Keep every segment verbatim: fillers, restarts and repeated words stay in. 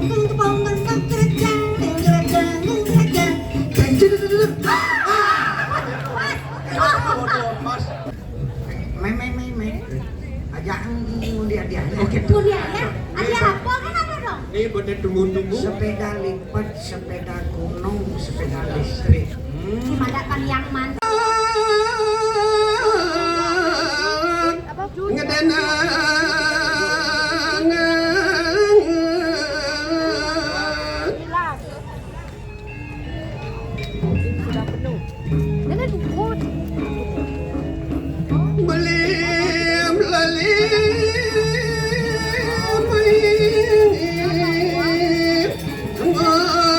Mas, Mei, mei, mei, mei. Aja ngundi hadiahnya. Oke. Ngundi hadiah? Hadiah apa? Kenapa dong? Ini buat yang tunggu-tunggu. Sepeda lipat, sepeda gunung, sepeda listrik. Hmm. Gimana kan yang mana? Ngedenang. Ini sudah penuh. Ini dukun. Belim lalim. Ngodak-ngodak.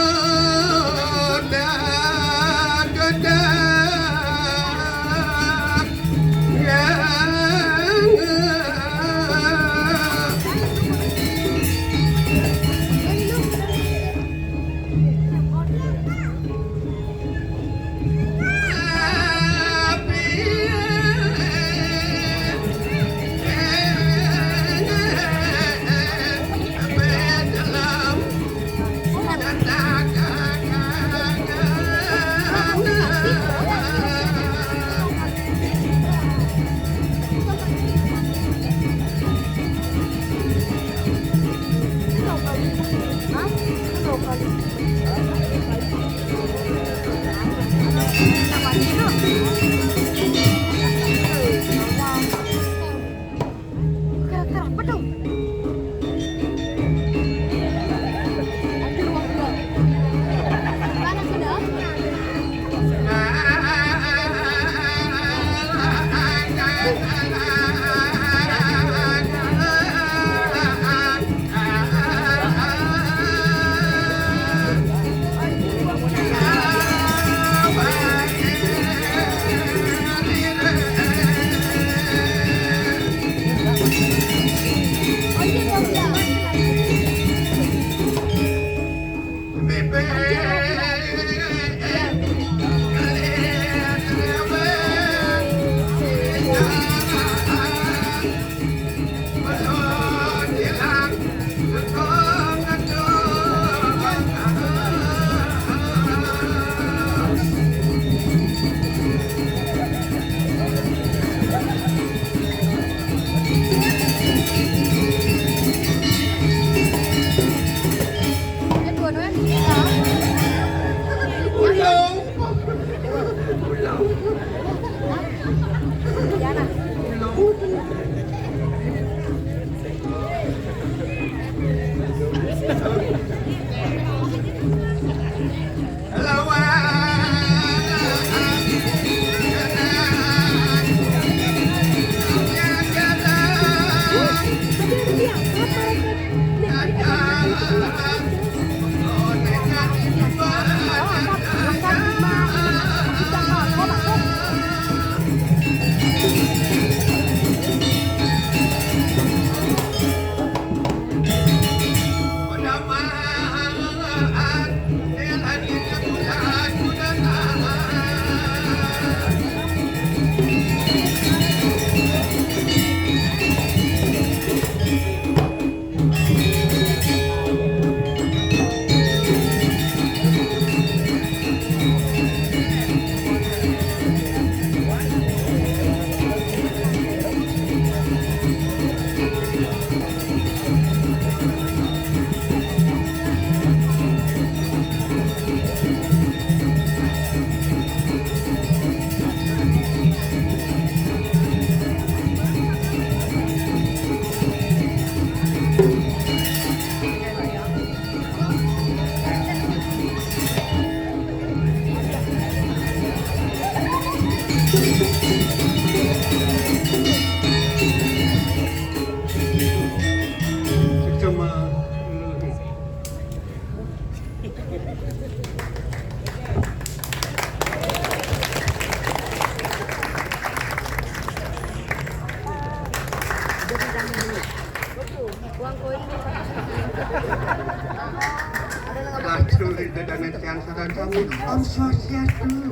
Aduh, itu dan yang sadar kamu. Om Swastiastu.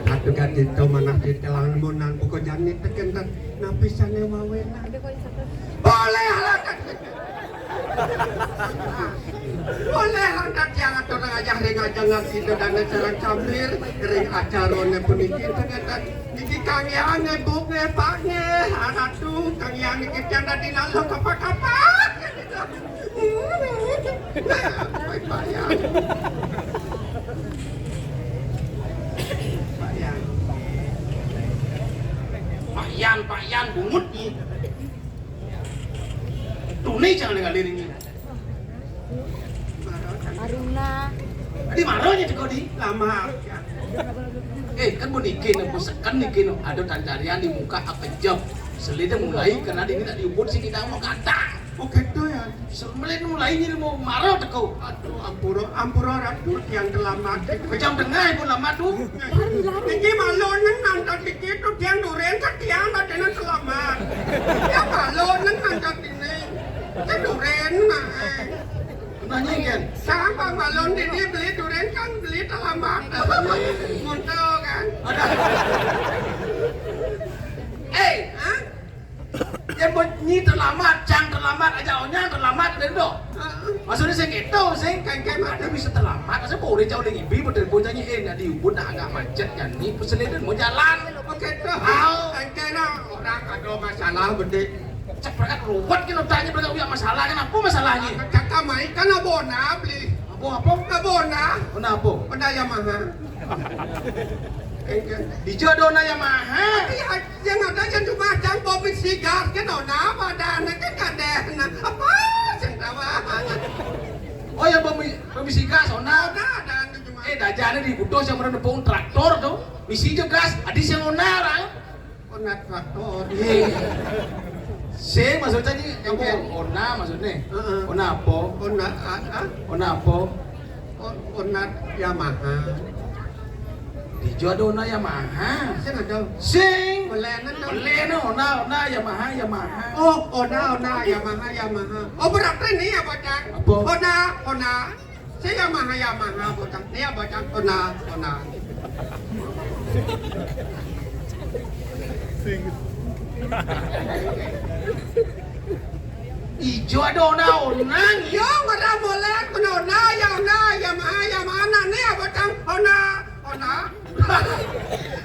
Aduh, gadito manah ditelang munan buka jani teken dan napisane wawena. Boleh lah. Oleh lantas tiang atur ngajah ring ajeng asida Dane sareng Cambir ring acarane puniki, ternyata niki Kang Yang ngebuk ngepak nge, Ratu, Kang Yang niki tiang dadi laluh kapak-kapak. Nah, baik bayang. Bayang. Pak Yan, Pak Yan, bungut nih. Tuni jangan dengar diri ini. Aruna. Tadi marahnya teko di lama. Eh, kan mau niki, mau seken niki, no. Ada tancarian di muka apa jam. Selida mulai karena ini tak diubut sih kita mau kata. Oh, gitu ya. Semelin mulai ini mau marah teko. Aduh, ampura, ampura, Ratu, yang terlambat. Jam tengah pun lama tuh. Niki malu nang nonton niki tuh tiang duren ke tiang badannya terlambat. Ya malu nang nonton ini. Kan duren nah. Nanya kan? Sang Bang Malon ini beli duren kan beli terlambat. Mutu kan. Ada. Eh, hah? Yang buat nyi terlambat, cang terlambat, aja onyang terlambat, ada dong. Heeh. Maksudnya saya gitu, saya kan kan ada bisa terlambat, saya boleh jauh dengan ibu, betul, bocahnya, eh, nggak diubun, nah, agak macet kan, nih, peselin mau jalan. Oke, tuh. Au. Kan kena orang ada masalah, bedik. Cek berangkat ruwet gitu, tanya berangkat, "Uya, masalah kan apa masalahnya?" Kakak main kan abona beli. Apa, apa? Abona. Bona apa? Bona Yamaha. Dijodona Yamaha. Iya, yang ada yang cuma cang pemiksigar kan ona, badannya kan kadeh. Nah, apa? Saya tahu. Oh ya, pemi-, pemisigas ona. Ona ada anu cuma. Eh, dajane dibutuh yang menepung traktor tuh. Misi je gas, adi sing ona, orang. Ona traktor. Iya. Sing maksudnya ini, yang Oke. Ona maksudnya. Heeh. Ona apa? Ona, ah, ah? Ona apa? O-, ona Yamaha. Dijo ada ona Yamaha. Sing ada. Sing. Belen ada. Belen ona, ona Yamaha, Yamaha. Oh, ona, ona Yamaha, Yamaha. Oh, berarti ini ya, bocah. Apa? Ona, ona. Saya Yamaha, Yamaha, bocah. Ini ya, bocah. Ona, ona. Ijo ada ona, ona. Yo, marah boleh, ona, ona, ya ona, Yamaha, Yamaha, nah, ini ya, bocah. Ona, ona.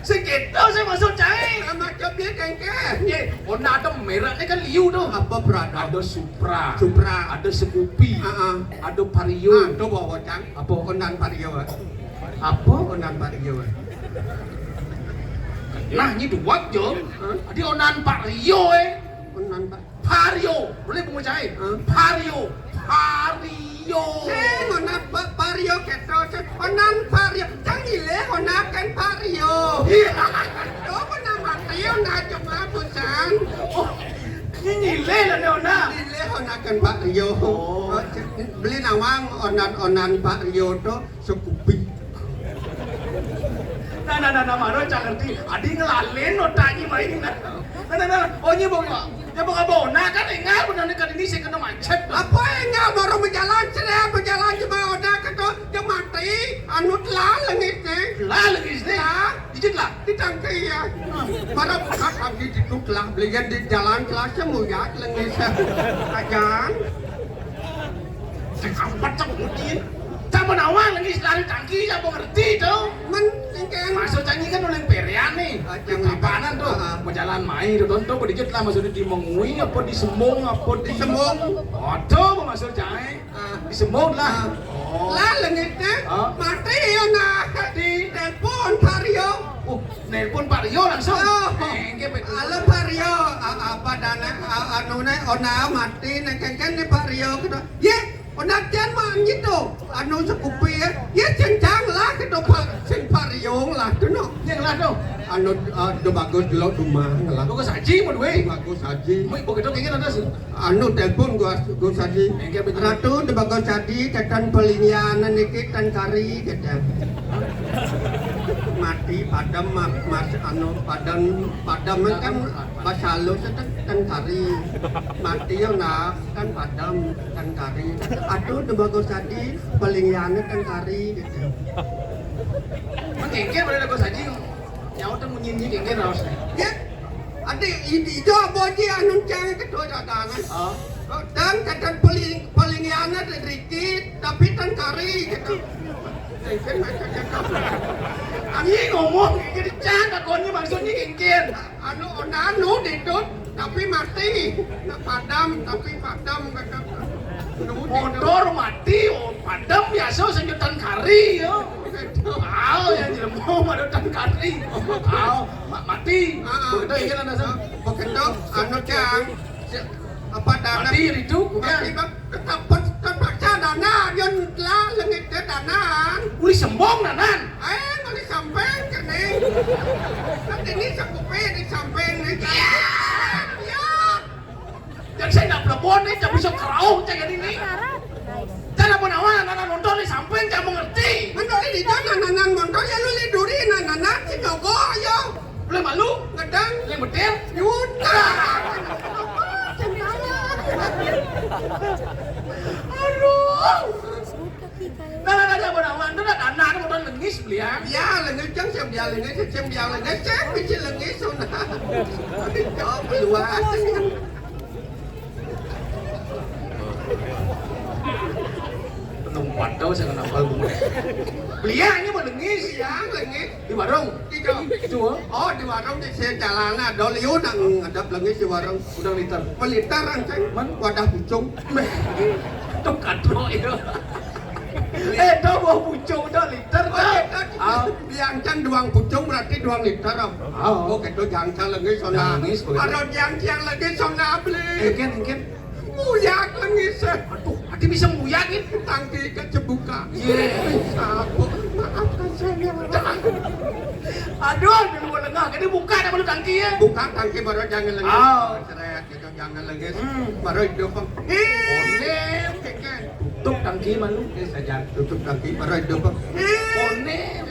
Segitu saya masuk cai. Sama coba kengke. Ye, ona ada mereknya kan liu tuh. Apa berada? Ada Supra. Supra. Ada Scoopy. Heeh. Ada Vario. Ah, tuh bawa, Cang. Apa? Ondan Vario, eh. Apa? Ondan Vario, eh. Nah, ini dua, Jo. Hah? Adi ondan Vario, eh. Ondan Pak. Vario. Boleh bunga cai? Hah? Vario. Vario. Eh, ondan Pak Vario, keto, Cang. Ondan Vario. Cang ile, ondan kan Vario. Iya. Tuh, pernah mati, ondan cuma busan. Oh, ini nyile lah, Nona. Nyile, ondan kan Vario. Oh. Oh, beli nawang, ondan, ondan Vario tuh. Scoopy. Nah, nah, nah, nah, maro cang ngerti. Adi ngelalin otaknya main. Nah, nah, nah, oh, ini bunga. Ya, bunga bona kan, enggak, benar kan ini saya kena macet. Apa enggak, baru berjalan, cerah, berjalan cuma udah ketok, dia mati, anu telah lengit nih. Telah lengit nih? Telah. Dikit lah. Di tangke ya. Para buka kaki di telah, belian di jalan telah, semuyat lengit. Ajan. Sekampet sebutin. Sama nawang lagi selari tangki, siapa ngerti tuh? Men, engkeng. Maksud cang ini kan oleh perian nih. Ah, cang. Di kapanan tuh? Ah. Mau jalan main tuh, tonton, dikit lah, maksudnya di Mengwi, apa di Sembong, apa di Sembong. Waduh, maksud cang. Ah. Di Sembong lah. Ah. Oh. Lah, lengitnya. Ah. Mati ya, nah. Di telepon Vario. Oh, nelpon Vario langsung. Oh. Eh, enggak, betul. Halo, Vario. Ah, apa dana, ah, anu, ne, ona mati, ne, kan, kan, ne, Vario, gitu. Ye, ona tian mah gitu. Anu Scoopy ya. Ye, cencang lah, gitu, Pak. Sing Vario lah, tuh, no. Yang lah, tuh. Anu, ah, do bagus, lo, rumah, lah. Bagus haji, mau duit. Bagus haji. Mau, mau gitu, kayak gitu, ada sih. Anu telepon gua, gua tadi. Enggak, betul. Ratu, di bagus tadi, tekan pelingian niki, ten kari, gitu. Mati, padam, ma-, mas, anu, padam, padam kan bahasa halus itu ten kari. Mati ya, nak, kan padam, ten kari. Aduh, di bagus tadi, pelingian ten kari, gitu. Mengkengker pada bagus haji. Nyawa tuh munyi-munyi kengker harusnya. Ya, adi, i-, ijo apa aja anu cang ketua dagangan. Oh. Dan kadang paling, paling yana dikit, tapi tan kari gitu. Angin ngomong gitu, can, takutnya maksudnya genggen. Anu, anu, didut, tapi mati. Nah, padam, tapi padam, kata. Motor mati, oh, padam biasa, sejutan kari, yo. Aw, yang jelema mah tan kari. Aw, ma-, mati. Ah, begitu, iya, landasan. Begitu, anu, Cang. Apa dana? Mati, ridu, mati, ya. Bang. Terpaksa dana, yang telah lengit dia dana. Uli sembong, danan. Eh, uli samping, kene. Nanti ini sakupe di samping, nih, Cang. Iya. Ya. Yang saya nggak plebon nih, yang bisa kerauh, cek ini nih. Cara menawan, anak nonton nih, sampai nggak mengerti. Menurut di sana, nanan motor ya lu liduri, nanan si Jogo, ayo. Boleh malu? Ngedang. Yang betul? Yuda. Aduh. Nah, nah, nah, nah, menawan tuh, nah, anak nonton lengis, belian. Ya, lengis, cang, siap dia lengis, siap dia lengis, siap biji lengis, sana. Aduh, keluar. Tempat tahu saya kenapa lu. Belian ini mau lengis. Ya, lengis. Di warung? Itu. Itu, oh. Oh, di warung di sini jalan ada liu nang ada lengis di warung. Udah liter. Peliter, Cang. Man? Wadah pucung. Tuh katro itu. Eh, tuh mau pucung, tuh liter, tuh. Oh, liter. Ah. Yang can duang pucung berarti duang liter, Om. Ah. Oh, gitu, jangan can lengis, sona. Jangan lengis, begitu. Kalau yang can lengis, sona beli. Engken, engken. Muyak lengis, eh. Aduh, ati bisa muyak, ini? Tangki ke cebuka. Iya. Sapu, maafkan saya. Aduh, di luar lengah. Ini buka, ada perlu tangki, ya? Buka tangki, baru jangan lengis. Oh. Seret, gitu, jangan lengis. Hmm. Baru hidup, Bang. Onem, keken. Tutup tangki malu. Eh, saja tutup tangki, baru hidup, Bang. Onem.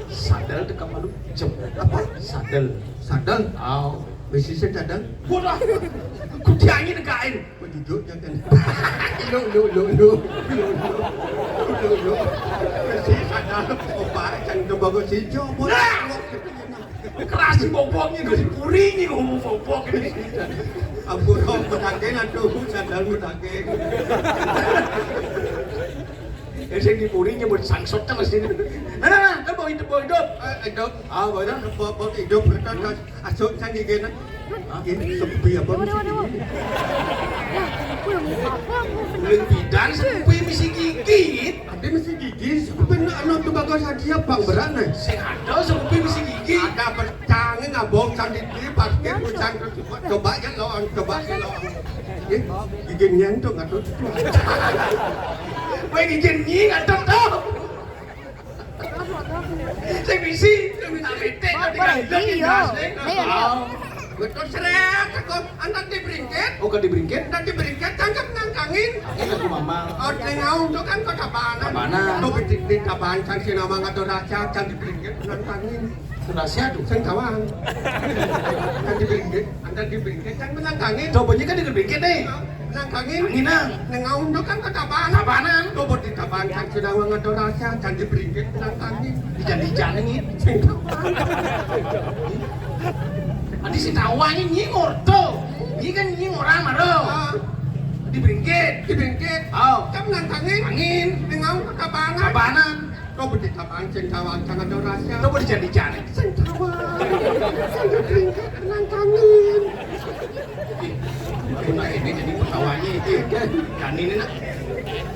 Sadel dekat malu. Cep. Apa? Sadel. Sadel? Oh. Besi sadel? Waduh. Kudiangi negain. Menjujur jangan. Lu, lu, lu, lu. Lu, lu. Lu, lu. Besi sadel. Opa, jangan coba gua sih, coba. Nah! Keras di boboknya, gue di puring nih, ngomong bobok ini. Ampun, Om, mutakin, aduh, sadel mutakin. Ya, saya di puringnya buat sangsot kan sini. Nah, nah, nah, kan bawa hidup, bawa hidup. Eh, hidup. Ah, bawa hidup. Bawa, bawa hidup, hidup, hidup. Asuk, sang gigi, nah. Ini sepi apa mesti gigi? Uling bidan sepi mesti gigi. Ada mesti gigi, sepi nak anu tu bagus hadiah bang berat, nah. Sing ada sepi mesti gigi. Ada percang ngabong sang gigi, parkir urusan terus. Coba ya lo, coba ya lo. Eh, gigi nyentuh nggak tuh? Weh, gigi nyentuh tuh. Sing bisi, sing minta betek, tapi kan iya. Betul seret, aku antar di Bringkit. Oh, ke di Bringkit? Antar di Bringkit, tangkap nangkangin. Aku lagi mamang. Oh, di Ngaung tuh kan kota Banan. Kota Banan. Tuh di, di Tabanan, sang si nama ngatur raja, sang di Bringkit, nangkangin. Rahasia tuh. Sing tawang. Antar di Bringkit, antar di Bringkit, sang menangkangin. Coba kan di Bringkit nih. Nang kangin. Kangin, nang. Nang aunduk kan ke Tabanan. Tabanan. Tuh, buat di Tabanan, kan sudah ngatur rahasia, janji beringkit, nang kangin. Dijan-dijan ini. Adi si tawa ini nyingor tuh. Ini kan nyingor orang maro. Ah. Di beringkit. Di beringkit. Oh. Kan nang kangin. Kangin. Nang aunduk ke Tabanan. Tabanan. Kok berdita bang, sing tawang, jangan ada rasa. Kok berdita di jalan? Sing tawang. Sing berdita, tenang kangin. Ih, aku nak ini jadi ketawanya itu. Dan ini nak,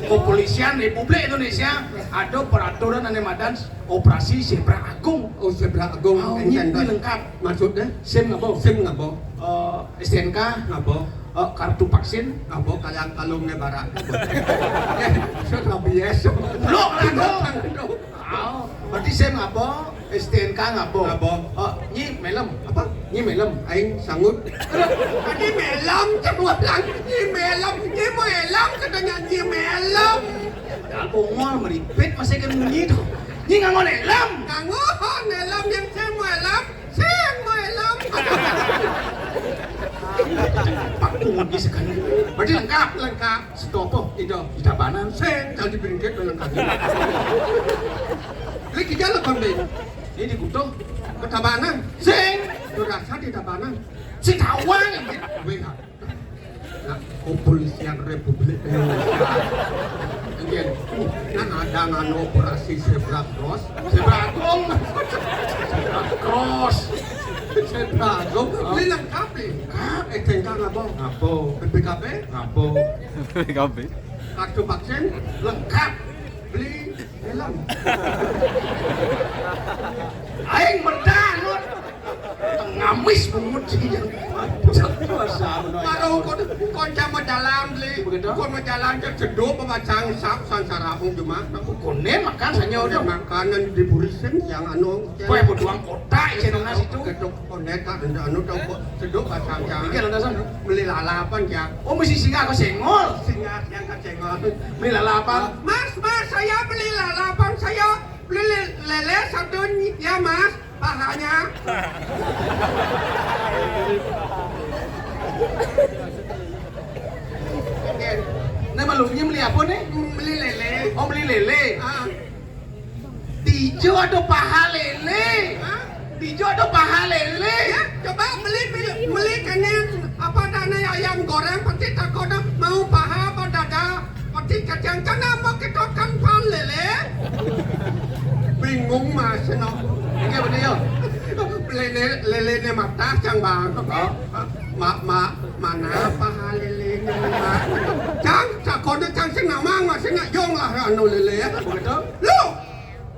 Kepolisian Republik Indonesia ada peraturan ane madan operasi zebra agung. Oh, zebra agung. Oh, ini lengkap. Maksudnya? SIM ngapa? SIM ngapa? Eh, S T N K. Ngapa? Eh, kartu vaksin. Ngapa? Kayak kalungnya barak. Eh, sudah biasa. Lo kan? Oh, berarti SIM ngapa? S T N K ngapa? Ngapa? Eh, nyi melem. Apa? Nyi melem. Aing sanggup. Tadi melem, cek orang. Nyi melem, nyi melem, katanya nyi melem. Dah bongol meripit masih kan nyi tuh. Nyi nganggo helm. Nganggo helm yang saya mau helm. Sing mau helm. Pak pungut di sekali. Berarti lengkap. Lengkap. Setopo. Itu. Di Tabanan. Sing. Kalau di Bringkit lengkap. Ini kita lo kembali. Ini di Kuto. Ke Tabanan. Sing. Tuh rasa di Tabanan. Si tawang. Weh. Kepolisian Republik Indonesia. Nggih. Kan ada nganu operasi zebra cross. Zebra agung. Zebra cross. Zebra agung. Beli lengkap, beli. Lengkap. Eh, jengkang apa? Apa? B P K B? Apa? B P K B. Kartu vaksin? Lengkap. Beli helm. Aing merdan, Nur. Ngamis bungut sih. Karo kon-, konco majalan, beli. Begitu. Kon majalan, cek jeduk, pemacang, sap, sansara, pun cuma. Kukunin makan, sanyo, udah. Makanan diburisin, yang anu, Kue beduang kota, isi nasi tuh. Ketuk konek, anu, anu, tau kok, seduk, pasang, ya. Mikir, lantasan. Beli lalapan, ya. Oh, mesti singgah ke Senggol. Singgah, yang ke Senggol. Beli lalapan. Mas, Mas, saya beli lalapan, saya beli le-, lele satu, ya, Mas, pahanya. Nah, malunya beli apa nih? Beli lele. Oh, beli lele. Ah. Dijo ada paha lele. Hah? Dijo ada paha lele. Ya, coba beli, beli, beli kene apa, dana ayam goreng, pasti takut mau paha apa dada. Pasti kacang, kenapa kita kan pan lele? Bingung, Mas, no. Iya, bener, ya. Lele, lele ne matah, cang, Bang. Oh. Ma, ma, mana paha lele ne, Bang? Cang, takut cang sing namang, Mas, sing nak jong lah, anu, lele, ya. Begitu? Lu,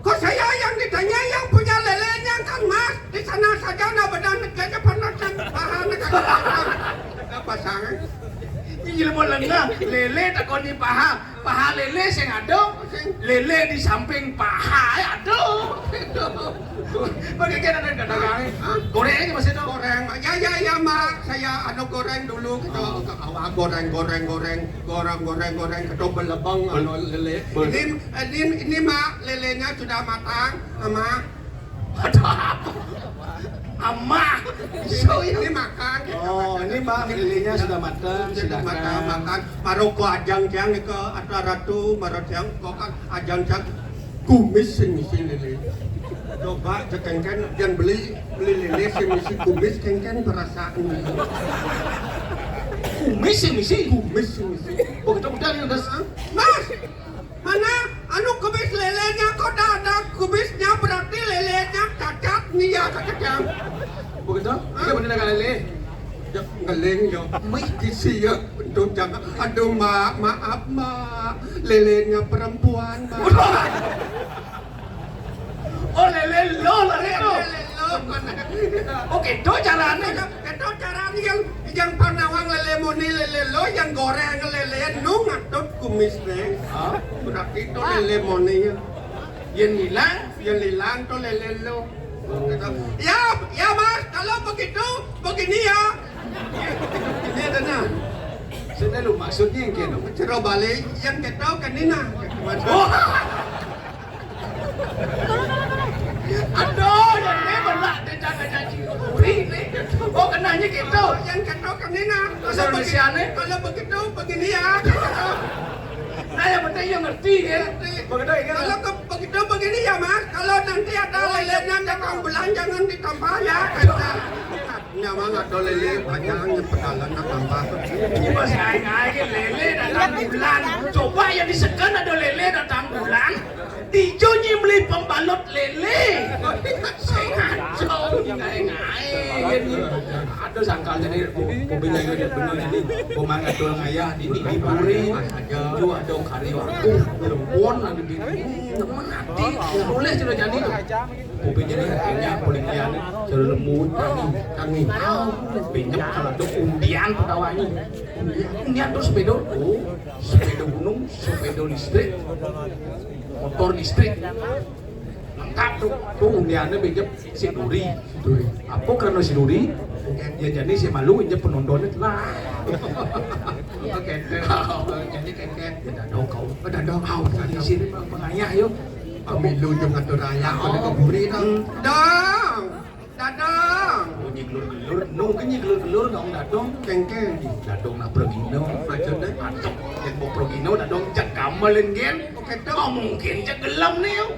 kok saya yang ditanya, yang punya lelenya kan, Mas? Di sana saja, nah, benar, negara pernah kan, paha, negara. Apa, Sang? Ini ilmu lengah, lele takoni paha. Paha lele sing ada, lele di samping paha, eh, aduh. Pakai kena ada dagang. Hah? Goreng aja masih ada. Goreng. Ya, ya, ya, Mak. Saya anu goreng dulu gitu. Oh. Awak goreng, goreng, goreng, goreng, goreng, goreng, kedo belebeng, anu lele. Bel- ini, ini, ini, Mak, lelenya sudah matang, Mak. Ada apa? Amah. So, ini makan. Oh, ini, Mbak, lelenya sudah matang, sudah silakan. Matang, makan. Baru ko ajang tiang ke atau ratu, baru tiang ko kan ajang tiang kumis sing isi lele. Coba cekengken, jangan beli, beli lele sing isi kumis, kengken perasaan. Kumis sing isi? Kumis sing isi. Oh, kita udah nih, udah. Mas, mana? Anu, kubis lelenya kok dah ada kubisnya, berarti lelenya cacat nih ya, kacacang. Begitu? Hah? Iya, bener, lele. Ya, ngeling ya. Mih, kisi ya, bentuk jangan. Aduh, Mak, maaf, Mak. Lelenya perempuan, Mak. Oh, lele lo, lele lo. Lele lo, mana? Oh, gitu caranya. Itu caranya yang, yang panawang lele moni, lele lo, yang goreng lele nu ngatut kumis deh. Hah? Berarti itu lele moni ya. Yang hilang, yang hilang tuh lele lo. Gitu. Ya, ya, Mas, kalau begitu, begini ya. Ini ada nah. Sudah lu maksudnya yang kena. Cero balik, yang ketok kan ini nah. Oh. Aduh, yang ini benar, dia jangan janji. Ini. Oh, kenanya gitu. Yang ketok kan ini nah. Bahasa Indonesia nih. Kalau begitu, begini ya. Nah, yang penting yang ngerti ya. Ngerti. Begitu ya. Kalau ke-, begitu begini ya, Mas. Kalau nanti ada lelenya datang bulan, jangan ditambah ya. Nyaman ada lele panjang yang pedalan nak tambah. Ini masih aing aja lele datang bulan. Coba yang disekan ada lele datang bulan. Dijunyi beli pembalut lele. Saya ngaco, aing aing. Ada sangkal jadi kuping aing bener ini. Pemang ada ngayah di, di puri. Jua ada kari waktu. Perempuan ada di, temen hati. Boleh sudah jadi. Kuping jadi akhirnya paling lian cara lembut, tangi, tangi. Pinjam kalau ada undian pegawainya. Undian terus sepeda, oh, sepeda gunung, sepeda listrik, motor listrik. Lengkap tuh. Tuh undiannya pinjam si Duri. Duri. Apa karena si Duri? Ya jadi si malu pinjam penontonnya lah. Oke, jadi keket. Ya, dadong kau. Oh, dadong kau. Di sini pengayah yuk. Pemilu jeung ngatur raya, oh, pada keburi dong. Hmm. Dong. Dadong. Oh, nyiglur-glur. Nu ke nyiglur-glur, dong, dadong. Kengkeng. Dadong nak pergi, no. Maksudnya? Aduh, yang mau pergi, no, dadong cek gamelin, gen. Oke, dong. Oh, mungkin cek gelem nih, yuk.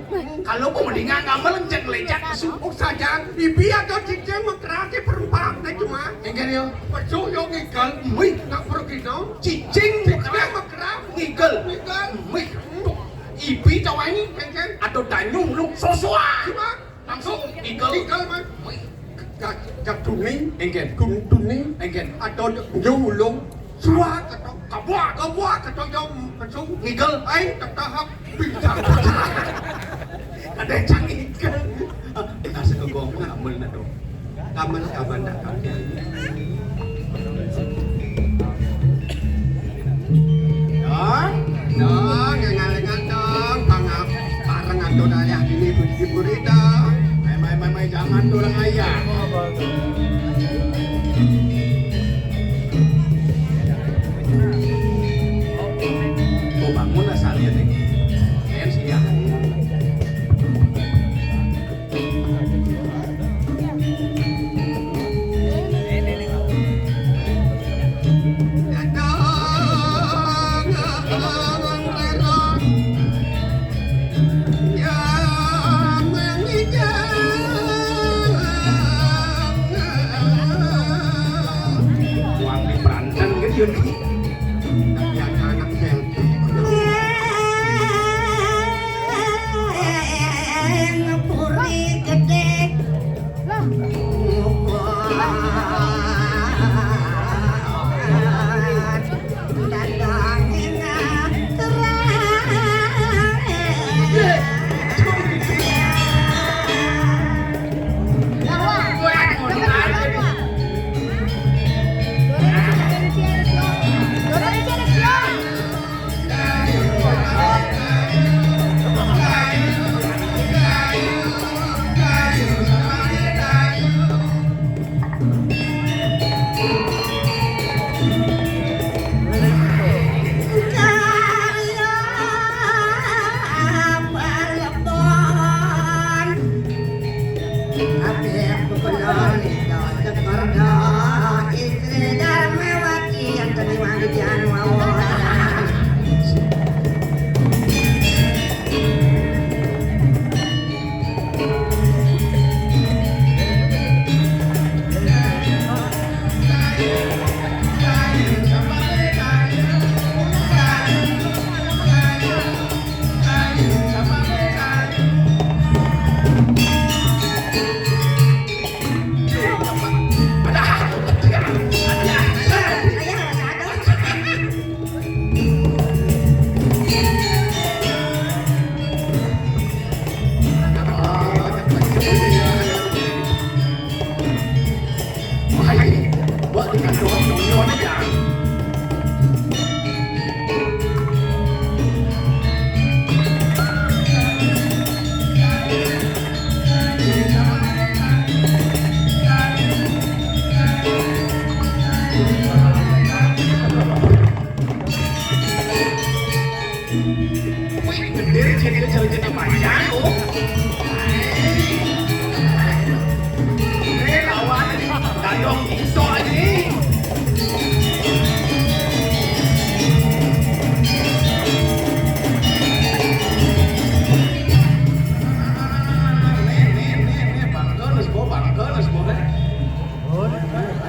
Kalau mau mendingan gamelin cek lecak, su. Oh, saja. Ibi atau cicing mau kreatif perempat, naik Mah. Engken yo. Pesu yo ngigel. Mih. Nak pergi no. Cicing. Cicing mekrah. Ngigel. Ngigel. Mih. Ibi tawani. Engken. Atau danyu lu sosoa. Cuma. Langsung ngigel. Ngigel, Mas. Mih. Gak, gak duning. Engken. Gun-, duning. Engken. Atau nyulung. Suat, atau kabua, kabua, atau yo pesu. Ngigel. Ai, tak tahap. Ada cang ngigel. Nasa kegong, kamel na dong. Kamel, kamel na kamel. Dong, dong, yang ngalengan dong. Pangap, pareng ado dayah dini budi puri dong. Mai, mai, mai, mai, jangan dorong ayah. Mau bangun lah salian nih. Kayaknya sih ya. Wang di Branten kan, Yun. Yang anak yang Puri gedé. Wih, gedé jadi cerita panjang, oh. Eh, lawan dayong iso aja. Nih, nih, nih, nih, bangkel, mas, bo, bangkel, mas, bo, eh.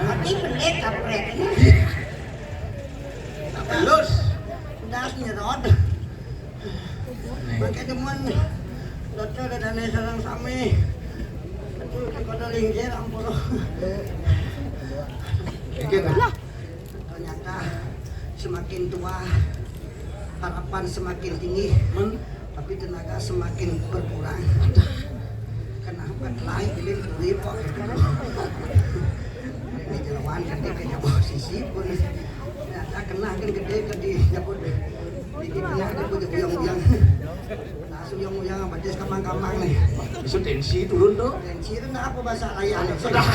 Tapi bener, kampret. Lus. Das nyerot. Pakai demen. Dokter dan sareng sami. Aduh, kita linggir, ampun. Ternyata semakin tua, harapan semakin tinggi, men, tapi tenaga semakin berkurang. Kenapa lain ini kurip kok gitu? Ini jeroan kan dia punya posisi pun. Ternyata kena kan gedé kan di nyebut. Di gimana dia punya uyang-uyang. Nah, suyang-uyang sama dia kamang-kamang nih. Bisa tensi turun tuh. Tensi itu nggak apa bahasa layar nih. Sudah.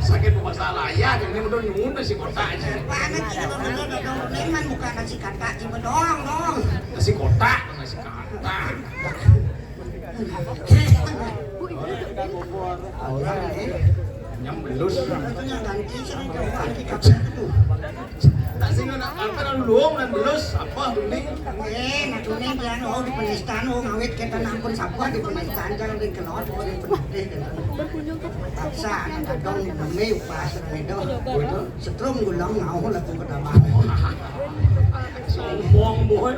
Sakit bahasa layar, ini udah nyumun nasi kotak aja. Banget sih, kalau bener dong, preman bukan nasi kotak, cuma doang dong. Nasi kotak, nasi kotak. Orang ini. Nyam belus. Itu yang ganti sih, itu ganti kapan itu? Tak sing nak apa lalu luang dan belus apa kuning? Eh, nak kuning dia, oh, di penistaan, oh, ngawit kita nampun sapa di penistaan, jangan di kelot, oh, di penistaan. Paksa, anak kadang demi upah, serang itu. Setrum gulang, mau lagu pertama. Sombong, boy.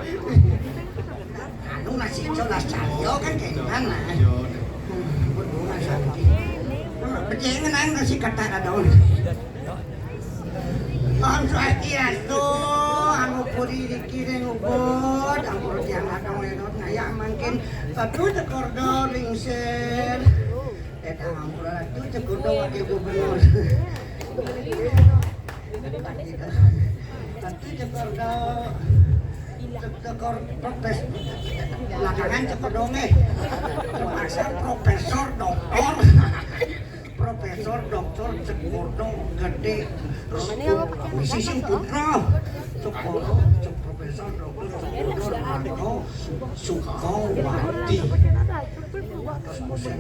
Anu masih jelas cahyo kan kentang lah. Hmm, bodoh lah, sakit. Pecengan masih kata ada daun. Om Swastiastu, anu puri dikiring ubud, ampun tiang adong lenot ngaya mangkin, satu cekor do lingser. Eh, ampun, satu cekor do wakil gubernur. Satu cekor do, cekor profes-, belakangan cekor dong, eh. Terpaksa profesor, doktor. Profesor, doktor, Cek Bodo, Gede, Sisi Putra, Cek Bodo, Cek Profesor, doktor, Cek Bodo, Marco, Sukawati. Terus musim.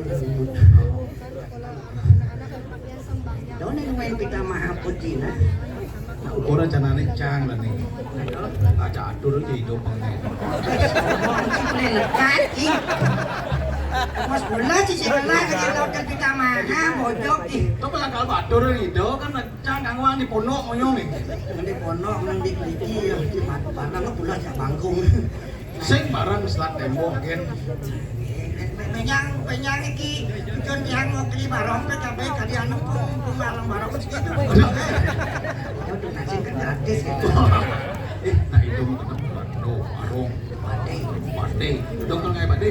Done main pita maha putih, nah. Nah, ukuran canane cang lah nih. Aja atur aja hidup bang nih. Lekat, ih. Mas bola sih, saya lah, jadi tahu kan pita maha, bojok, ih. Itu malah kalau batur itu kan cang kang wang di pondok ngoyo nih. Di pondok, nang di keliki, ya, di mana, mana, pulas ya bangkung. Sing barang selat tembok, gen. Penyang, penyang iki, tujuan yang mau beli barang, P K B, kali anu, pung, pung, barang, barang, segitu. Aduh, nasi kan gratis, gitu. Eh, nah, itu mah kena buat. Aduh, warung. Pade. Pade. Dong, kalau nggak pade?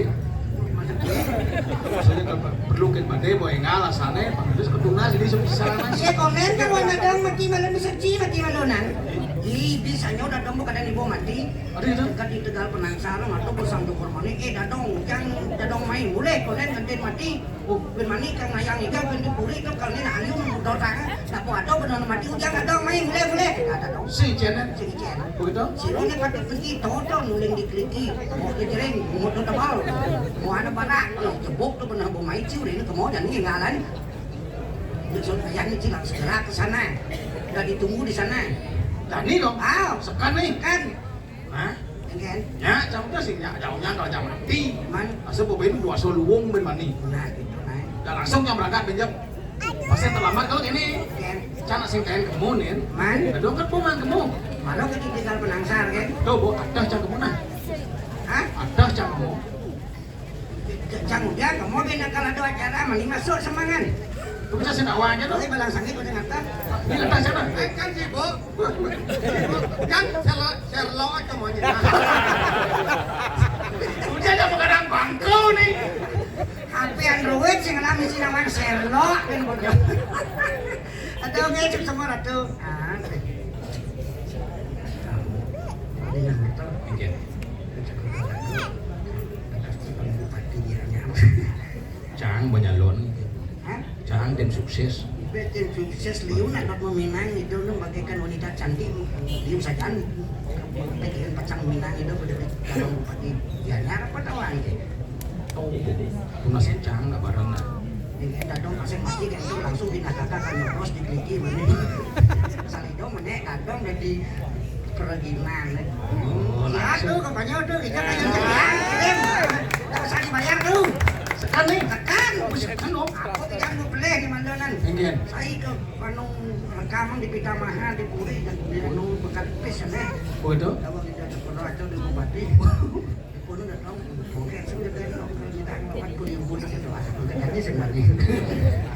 Maksudnya, kalau perlu ke pade, boy, nggak alasannya, Pak Kades ketunas, jadi sebisa. Iya, komen, kalau nggak ada, mati malam, bisa ci, mati malam, nang. Ih, bisanya udah dong, bukan ada ibu mati. Ada itu? Dekat di Tegal Penangsar, atau bersama Jokor Mane, eh, dadong, jang, dadong main, boleh, konen, kenten mati. Oh, ben mani, kang nayang iga, ben dipuri, itu kang nina ayun, dor tangan, tak mau ada, benar mati, ujang, dadong main, boleh, boleh. Ada dong. Si Jen, eh? Si Jen. Begitu? Si ini pakai peti, toto, nuling dikeliki, mau kejering, mau tebal, mau ada barak, kalau jebok tuh benar, mau main, ciu, ini kemau, dan ini ngalan. Besok ayahnya cilang segera ke sana. Udah ditunggu di sana. Dani dong. Ah, sekan nih. Kan. Hah? Kan? Ya, jauhnya sih, ya, jauhnya kalau jam mati. Man. Asa bobain dua so luwung ben mani. Nah, gitu, nah. Udah langsung jam berangkat, ben jam. Pasti terlambat kalau ini. Kan. Cana sing kain kemun, ya. Man. Aduh, kan pulang kemun. Malah kita tinggal penangsar, kan. Tuh, bu, ada cang kemun, nah. Hah? Ada cang kemun. Cang udah, kamu bina kalau ada acara, mending masuk semangan. Lu bisa sing awal aja tuh. Tapi balang sangit udah ngata. Ini ada siapa? Eh, kan sibuk. Kan selo-, serlo aja maunya. Udah aja mengadang bangku nih. H P Android sing ngalami si namanya serlo, kan bodoh. Atau ngecek sama ratu. Ah. Ini yang betul. Oke. Cang banyalon. Hah? Cang tim sukses. Tim sukses liu nak meminang itu nu bagaikan wanita cantik liu sajan. Bagian pacang minang itu pada calon bupati. Ya nyar apa tahu aja. Oh, tunas cang nggak bareng lah. Ini dadong pasang mati kan itu langsung pindah kakak kan nyoblos di Bliki mana. Salido mana dadong dari Pereginan. Oh, ya langsung. Tuh, kampanye tuh, kita kayak yang cekian, kirim. Nggak usah dibayar tuh. Sekan nih. Sekan. Oh, sekan, oh. Aku tidak mau beli di Mandonan. Enggak. Saya ke Panung rekaman di Pitamaha, di Puri, dan di Gunung Bekat Pis, ya, nih. Oh, itu? Kalau tidak sekolah itu di Bupati. Di Gunung udah tahu, oke, saya udah tahu, kalau kita empat puluh ribu, saya doa, udah jadi sebenarnya.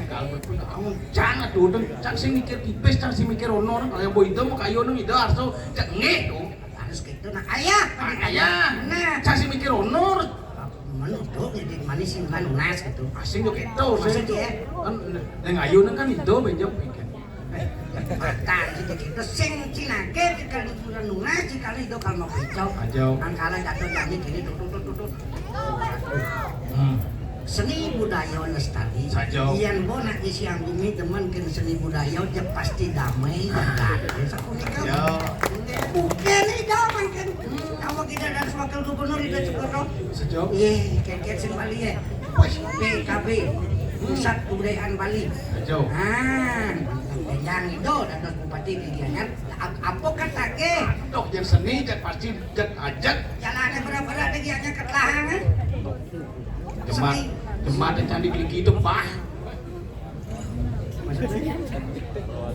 Kalau betul, kamu jangan tuh, udah, cang sing mikir tipis, cang sing mikir honor, kalau yang boy itu mau kayu nang itu harus cengih tuh. Harus gitu, nah, ayah. Ah, ayah. Nah. Cang sing mikir honor. Menutup jadi manis sing kan lunas gitu. Asing juga itu, maksudnya, kan yang ayu kan itu, bejam pikir. Matan gitu, gitu. Sing cinake, jika liburan lunas, jika itu kalau mau kacau. Kacau. Angkara jatuh jani gini, tuh, tuh, tuh, tuh, tuh. Hmm. Seni budaya lestari. Saja. Yan bo nak isi bumi demen ken seni budaya, je pasti damai. Sapunika. Ya. Bukan ini damai kan. Kamu kita dan wakil gubernur itu cukup. Saja. Iya, kayak sing Bali ya. P K B, Pusat Kebudayaan Bali. Jo. Ah, yang itu dados bupati di Gianyar. Ap-, apa katake? Dok, yang seni, jak pasti, jak ajak. Jalannya berat-berat di Gianyar ke Telahang, eh? Jemat, jemat yang cantik lagi itu, Pak.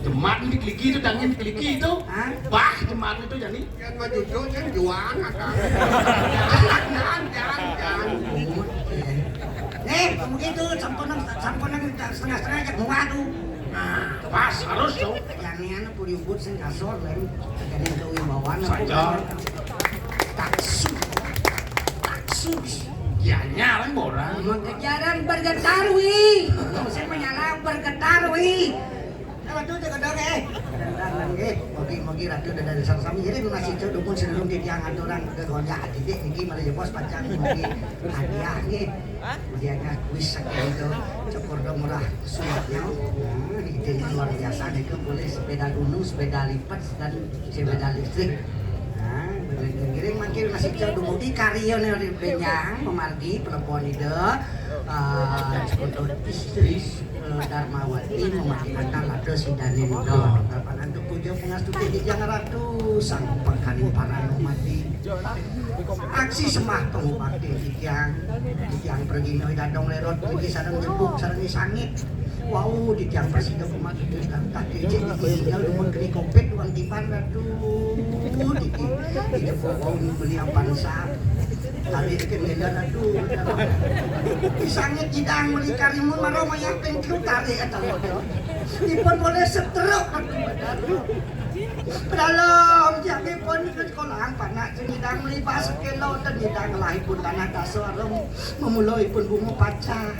Jemat ini keliki itu, dangin keliki itu. Hah? Bah, jemat itu jadi. Kan maju tuh, kan juang, kan. Jangan, jangan, jangan. Nih, begitu, sampun, sampun setengah-setengah aja, mau adu. Nah, pas, harus tuh. Yang ini anu, puri ubud, sing kasor, lain. Jadi kewibawaan, saja. Taksu. Taksu. Gianyar, orang. Mengejaran bergetar, wi. Saya menyala bergetar, wi. Ratu teu gedor, eh. Nggih, mugi-mugi Ratu dados sami. Jadi, nu nasi ceu dumun sedurung titiang aturan ke Gonja Adidik niki, mari jebos pacang mugi hadiah, nggih. Hadiahnya kuis saking itu, cukur dong murah suapnya. Nah, idenya luar biasa niku, boleh sepeda gunung, sepeda lipat, dan sepeda listrik. Nah, bener ngiring mangkir nasi ceu dumugi karya nih, benjang, memargi, pelepon ide, eh, cukur dong istri. Eh, Darmawati memakai kata lada sidaning don. Kapan antuk puja pangastuti titiang ratu, sang pangkaning paranumadi. Aksi sembah pangubakti titiang, titiang pragina dadong lerot, mriki sareng jebuk, sareng sangit. Wau, titiang prasida pemati titiang tak kejek, ditinggal dumun keni kopet, duang tiban ratu. Titi, dijebuk wau meli apan sap. Tarik ke medan, aduh. Disangit jidang meli karimun, maro mayah pengkru tarik, tarik. Ipun boleh setruk. Pedalom, tiap ipun ke sekolah, panak sing jidang meli bas kilo, dan jidang lah ipun tanah dasar, memula ipun bunga pacar.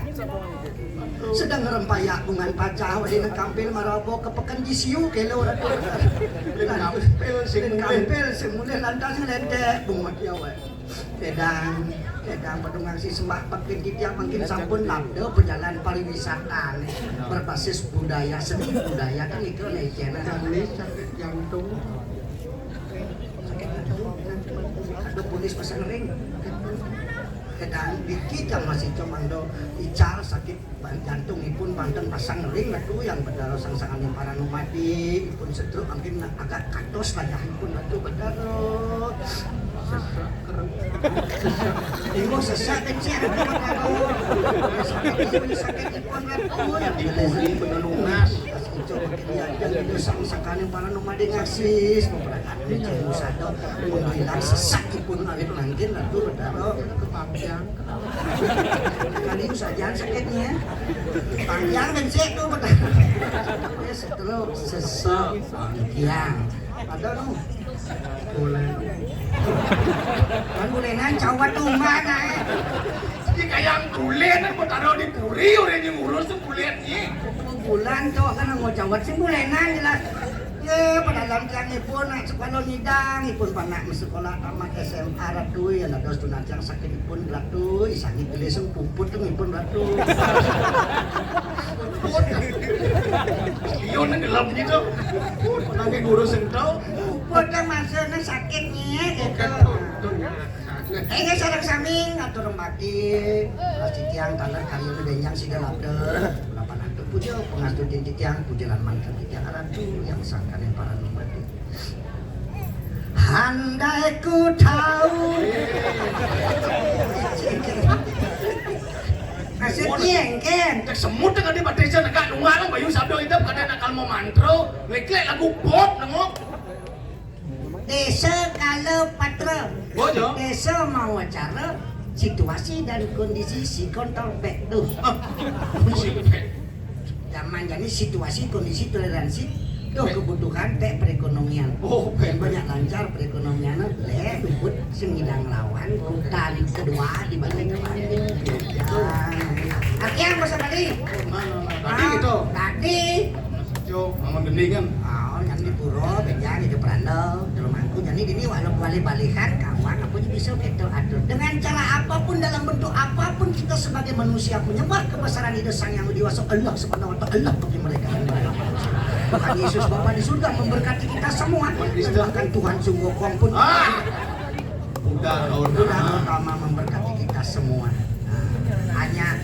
Sedang rempayak bungan pacar, di kampil marabo ke peken jisiu kilo, aduh. Kampil sing mulih. Kampil sing mulih lantas ngelentek bunga dia, weh. Kedang, kedang pedungan si sembah pekin titiang mangkin sampun labda pejalan pariwisata nih, berbasis budaya, seni budaya kan itu nih, channel. Jantung. Sakit jantung. Ada polis pasang ring. Kedang dikit yang masih cuma do ical sakit. Ban jantungipun banten pasang ring, Ratu, yang Betara sangsanganing paranumadi, ipun sedruk angkin agak katos layahipun, Ratu, Betara. Sesak, kerem. Sesak. Ibu sesak kecil, Ratu, Betara. Sakit, sakitipun, Ratu, yang dipuri bener nunas. Itu makanya yang itu sangsanganing paranumadi ngaksis, memperagakan ini cari usada, menghilang sesakipun awit mangkin, Ratu, Betara. Kepabian. Kali usaha jangan sakitnya. Panjang dan sehat tuh, betul. Ya, setruk, sesek, panjang. Ada dong. Bulan. Kan bulenan cawat tuh mana, eh? Ini kayak bulan, kan mau taruh di puri, orang yang ngurus tuh bulannya. Bulan tuh kan mau cawat sih bulenan jelas. Ya, padahal tiang ipun nak sekolah nyidang, ipun panak sekolah tamat S M A, Ratu, ya, dados tunas tiang sakit ipun, Ratu, isani gelis puput kan ipun, Ratu. Puput. Iya, nang dalam gitu. Puput, nanti ngurus entau. Puput kan maksudnya sakitnya gitu. Bukan puput. Inggih sareng sami ngatur rembaki, ras titiang taler karya benjang sida labda. Lapan antuk puja, pangastuti titiang, puja lan mantra titiang aratu yang sangkaning paranumadi. Handai ku tahu. Maksudnya, engken. Cek semut tengah di batesa negak nunggal, bayu sabda hidup, kada nakal mau mantra, ngeklek lagu pop, nengok. Desa Kala Patra. Oh, ya. Desa mawa cara situasi dan kondisi si kontol pek tuh. Ah, si pek. Zaman jadi situasi kondisi toleransi tuh kebutuhan pek perekonomian. Oh, pek. Yang banyak lancar perekonomian, le luput sing ngidang lawan kutari kedua di balik kembali. Ya. Artinya apa sekali? Mana, mana? Tadi gitu. Tadi. Cuk, bangun gendingan. Oh, yang di pura, beja, di Pranda, dalam aku. Jadi ini walau kuali balikan, kawan, apa aja bisa kita atur. Dengan cara apapun, dalam bentuk apapun, kita sebagai manusia menyembah kebesaran Ida Sang Yang Widi Wasa, Allah Subhanahu wa Ta'ala, Allah bagi mereka yang beragama Islam. Bahkan Yesus Bapa di surga memberkati kita semua. Dan bahkan Tuhan Sungguh Kong pun. Ah! Buddha Gautama. Buddha Gautama memberkati kita semua. Nah, hanya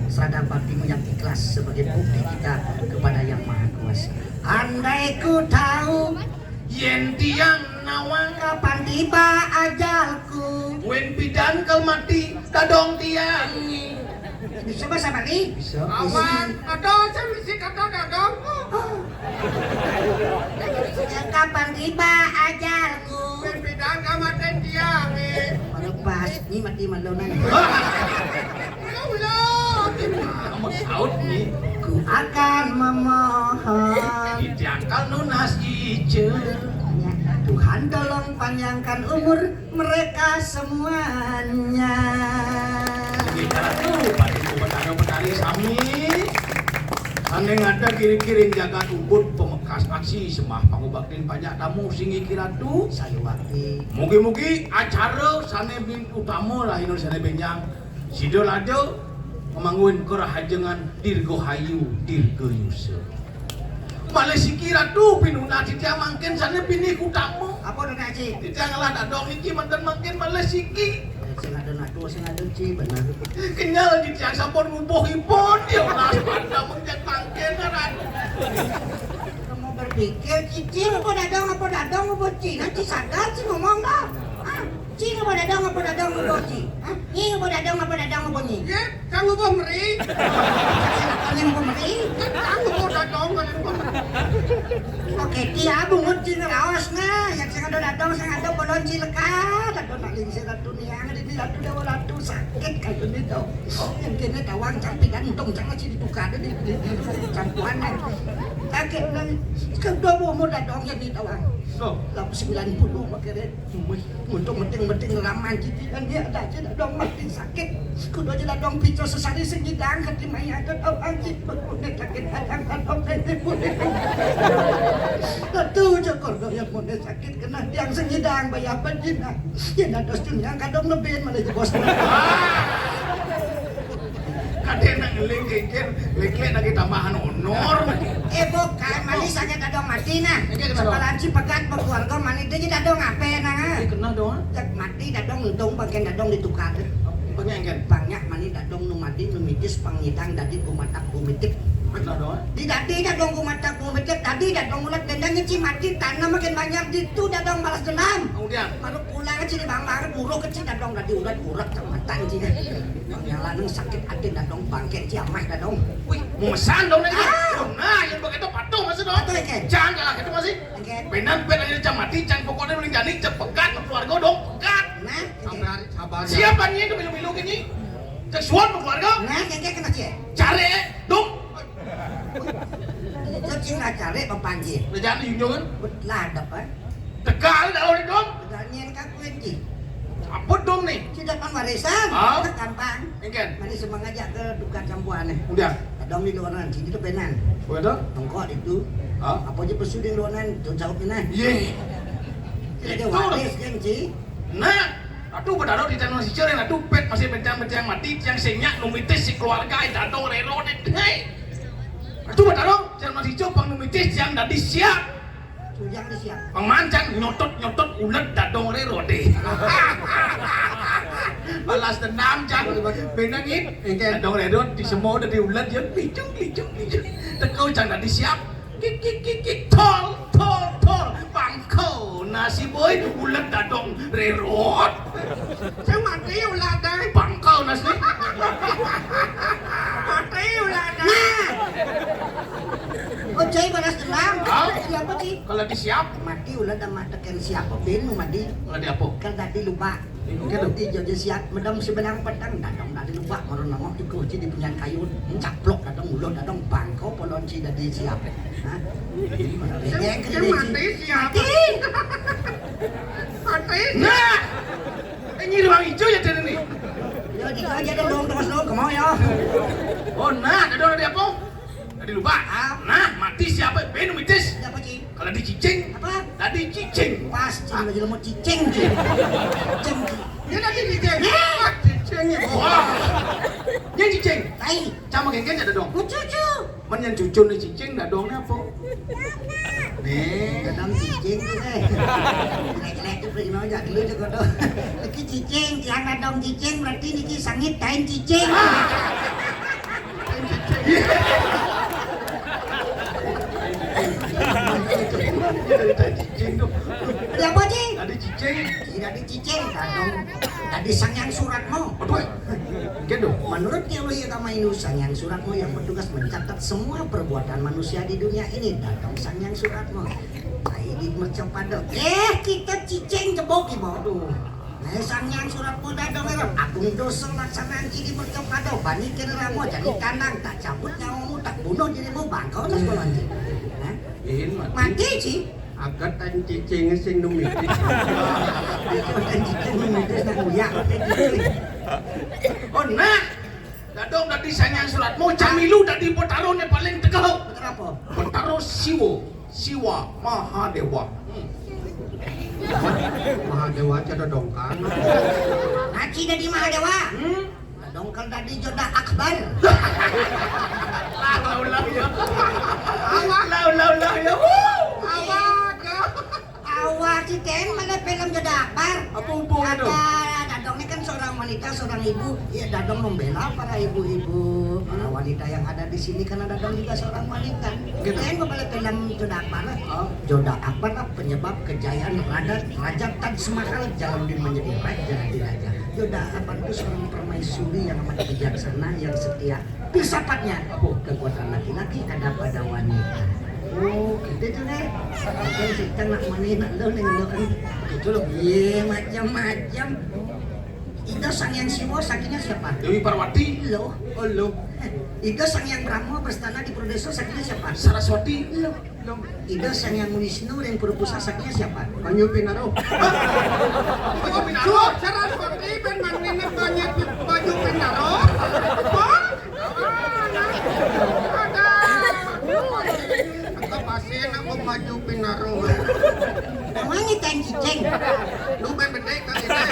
sadar bakti menyakti Ikhlas sebagai bukti kita kepada Yang Maha Kuasa. Andai ku tahu yén tiang nawang kapan tiba ajalku, wén pidan kal mati dadong tiang. Bisa bahasa Bali? Bisa. Awan, ada saya misi kata dadong. Kapan tiba ajalku? Wén pidan kal mati tiang. Mana pas ni mati malunan. Ulah, ulah. Saut ni. Ku akan memohon. Dijangkal nunas ijo. Tuhan tolong panjangkan umur mereka semuanya. Sugih ratu, pati petara petari sami. Sané ngadag ring jagat Ubud pamekas aksi sembah pangubaktin panjak tamu singgih ratu. Sayuwakti. Mugi-mugi acara sané bin utama rahina sané bénjang sida lada ngamangguhin karahajengan dirgahayu dirgayusa. Malih siki ratu pinunas titiang mangkin sané pinih utama. Apa nunas, Ci? Titiang ngelah dadong niki manten mangkin malih siki. Sing ada natu, sing ada, Ci, bener. Kenyel titiang sampun ngubuh ipun, ya ulah pada mengcek mangkin ratu. Kamu berpikir, Ci, Ci, apa dadong, apa dadong, apa Ci? Nanti sadar, Ci, ngomong dah. Ah. Ci ngapa dadong, ngapa dadong, ngapa Ci? Hah? Nyi ngapa dadong, ngapa dadong, ngapa Nyi? Ya, kang ngapa meri? Kang ngapa meri? Kang ngapa dadong, kang ngapa meri? Oke, dia bungut Ci ngeraos nah, yang sing ada dadong, sing ada bolon Ci leka, dadong nak lingsir ratu niang, di ratu dewa ratu sakit kayu ni dong. Yang kene tawang cang pidan untung cang masih dibuka ada di, di, di, di campuan nah. Sakit nah, kedua umur dadong yang di tawang. Lalu sembilan puluh pakai Wih, untung meding-meding raman cici dan dia ada aja dadong mati sakit. Kudu aja dadong pico sesari sing nyidang kati maya dadong anjing berkulit sakit dadang dadong nenek kulit. Tentu cokor doyan mone sakit kena tiang sing nyidang bayar penjina. Yen dados dunia kadang lebih malah jebos. Kadén nang ngeling kéngkén, lék-lék lagi tambahan honor. Eh, bukan, mani sakit dadong mati nah. Éngkén kenapa? Sepalan si pegat berkeluarga mani dia dadong apa nah? Éh, kena dong. Cek mati dadong untung bagian dadong ditukar. Banyak éngkén. Banyak mani dadong nu mati nu mitis pang nyidang dadi gumatak gumitik. Kena dong. Di dadi dadong gumatak gumitik, dadi dadong ulat dendang nyeci mati tanah makin banyak ditu dadong balas dendam. Kemudian? Baru pulang ke sini bang banget buruk ke sini dadong dadi ulat urat kecamatan sini. Pangnyalaning sakit ati dadong bangkén ciamah dadong. Wih, memesan dong nih. Ah. Oh, nah, yang begitu patuh masih dong. Patuh, ya, Ken? Jangan kalah itu masih. Oke. Benar, benar aja jam mati, jangan pokoknya mending jani, jangan pegat, keluarga dong, pegat. Nah, oke. Sabar, sabar. Siapa nih itu milu-milu gini? Cek suan keluarga. Nah, oke, oke, kena cie. Cari, dong. Itu cing lah cari, Bang Panji. Udah jangan diunjungan. Lah, dapat. Tegal dah orang dong. Tegal nyen kakuin, Ci. Apa dong nih? Ci dapat warisan. Ah? Gampang. Éngkén. Mari semang aja ke duka campuané. Udah. Dadong di luaran, sini tuh penan. Apa itu? Tongkok itu. Ah? Apa aja pesu di luaran, tuh jawab penan. Iya. Kita ada waris, kan, Ci? Nah, aduh, berdarah di tanah sicil yang aduh pet masih pencang-pencang mati, yang senyak numitis si keluarga, dadong rero, deh. Hei. Aduh, berdarah, jangan masih coba numitis yang dadi siap. Tuyang disiap. Pemancang nyotot-nyotot ulet dadong rero deh. Balas dendam, Cang. Bener nih. Dadong rero di semua udah diulet ya. Licung, licung, licung. Teko, Cang, dadi siap. Kik, kik, kik, kik. Tol, tol, tol. Pangko nasi boy ulet dadong rerot. Sing mati ulat deh. Pangko nasi. Mati ulat deh. Nah. Oh, Cai balas dendam. Hah? Siapa, Ci? Kalau di siap. Mati ulah dah mati kan siapa ben nu mati. Kalau di apa? Kan tadi lupa. Oke, tuh. Di jojo siap medam sebenang petang dadong tadi lupa marun nama itu Ci di punyan kayu. Caplok dadong ulah dadong bangko polon Ci dadi siap. Hah? Yang mati siapa? Mati. Mati. Nah. Ini ruang hijau ya dari ini. Ya, di aja dong, terus dong, kemau ya. Oh, nah, ada orang di apa? Tadi lupa. Ah. Nah, mati siapa? Ben mitis. Siapa, Ci? Kalau di cicing. Apa? Tadi cicing. Pas, Ci, lagi lemot cicing, Ci. Cicing, Ci. Dia tadi cicing. Ya. Cicing ya. Wah. Dia cicing. Tai. Sama genggen ada dong. Cucu. Men yang cucu nih cicing, dadongnya apa? Nih. Dadong cicing tuh, eh. Jelek-jelek tuh, pergi aja dulu juga tuh. Lagi cicing, tiang dadong cicing, berarti niki sangit tain cicing. Tain cicing. Cicing tuh. Ada apa, Cing? Ada cicing. Tidak ada cicing, dadong. Tadi Sang Hyang Suratmo. Aduh. Gitu. Menurut teologi agama Hindu, Sang Hyang Suratmo yang bertugas mencatat semua perbuatan manusia di dunia ini. Dadong Sang Hyang Suratmo. Nah, ini mercapada. Eh, kita cicing jebok, Ibu. Aduh. Nah, Sang Hyang Suratmo dadong, Ibu. Aku dosa laksanaan ini mercapada. Bani kena ramo, jadi kandang. Tak cabut nyawamu, tak bunuh dirimu, bangkau, terus. Hah? Iin mati. Mati, Ci. Akat tan cicing sing numitis. Akat tan cicing numitis, nak uyak, akat tan cicing. Oh, nah. Dadong dadi Sang Hyang Suratmo, camilu dadi Betara né paling tegeh. Betara apa? Betara Siwa. Siwa Mahadéwa. Hmm. Mahadéwa aja dadongkang. Nah, Ci dadi Mahadéwa. Hmm? Dadongkang dadi Joda Akbar. La haula ya. Awak. La haula ya. Wuh. Awak. Awak, Ci, kén mana film Joda Akbar. Apa hubungan tuh? Ada, Dadong ini kan seorang wanita, seorang ibu. Ya, Dadong membela para ibu-ibu, para wanita yang ada di sini karena Dadong juga seorang wanita. Gitu. Kén mana film Joda Akbar. Oh. Joda Akbar lah penyebab kejayaan raja, Raja Taj Mahal, jalan dia menjadi raja di raja. Joda Akbar itu seorang permaisuri yang amat bijaksana, yang setia. Filsafatnya, apa? Kekuatan laki-laki ada pada wanita. Oh, gitu tuh, Nek. Kan kita nak mana nak lo, Nek, lo kan. Gitu loh. Iya, macam-macam. Ida Sang Hyang Siwa, sakinya siapa? Dewi Parwati. Lo. Oh, lo. Ida Sang Hyang Brahma berstana di Prodesa, sakinya siapa? Saraswati. Lo. Ida Sang Hyang Wisnu ring pura pusaka, sakinya siapa? Banyu Pinaro. Banyu Pinaro. Saraswati ben manginep banyu, Banyu Pinaro. Apa? Ada. Aku pasti nak Banyu Pinaro. Namanya tan cicing. Lu ben bedé kali deh.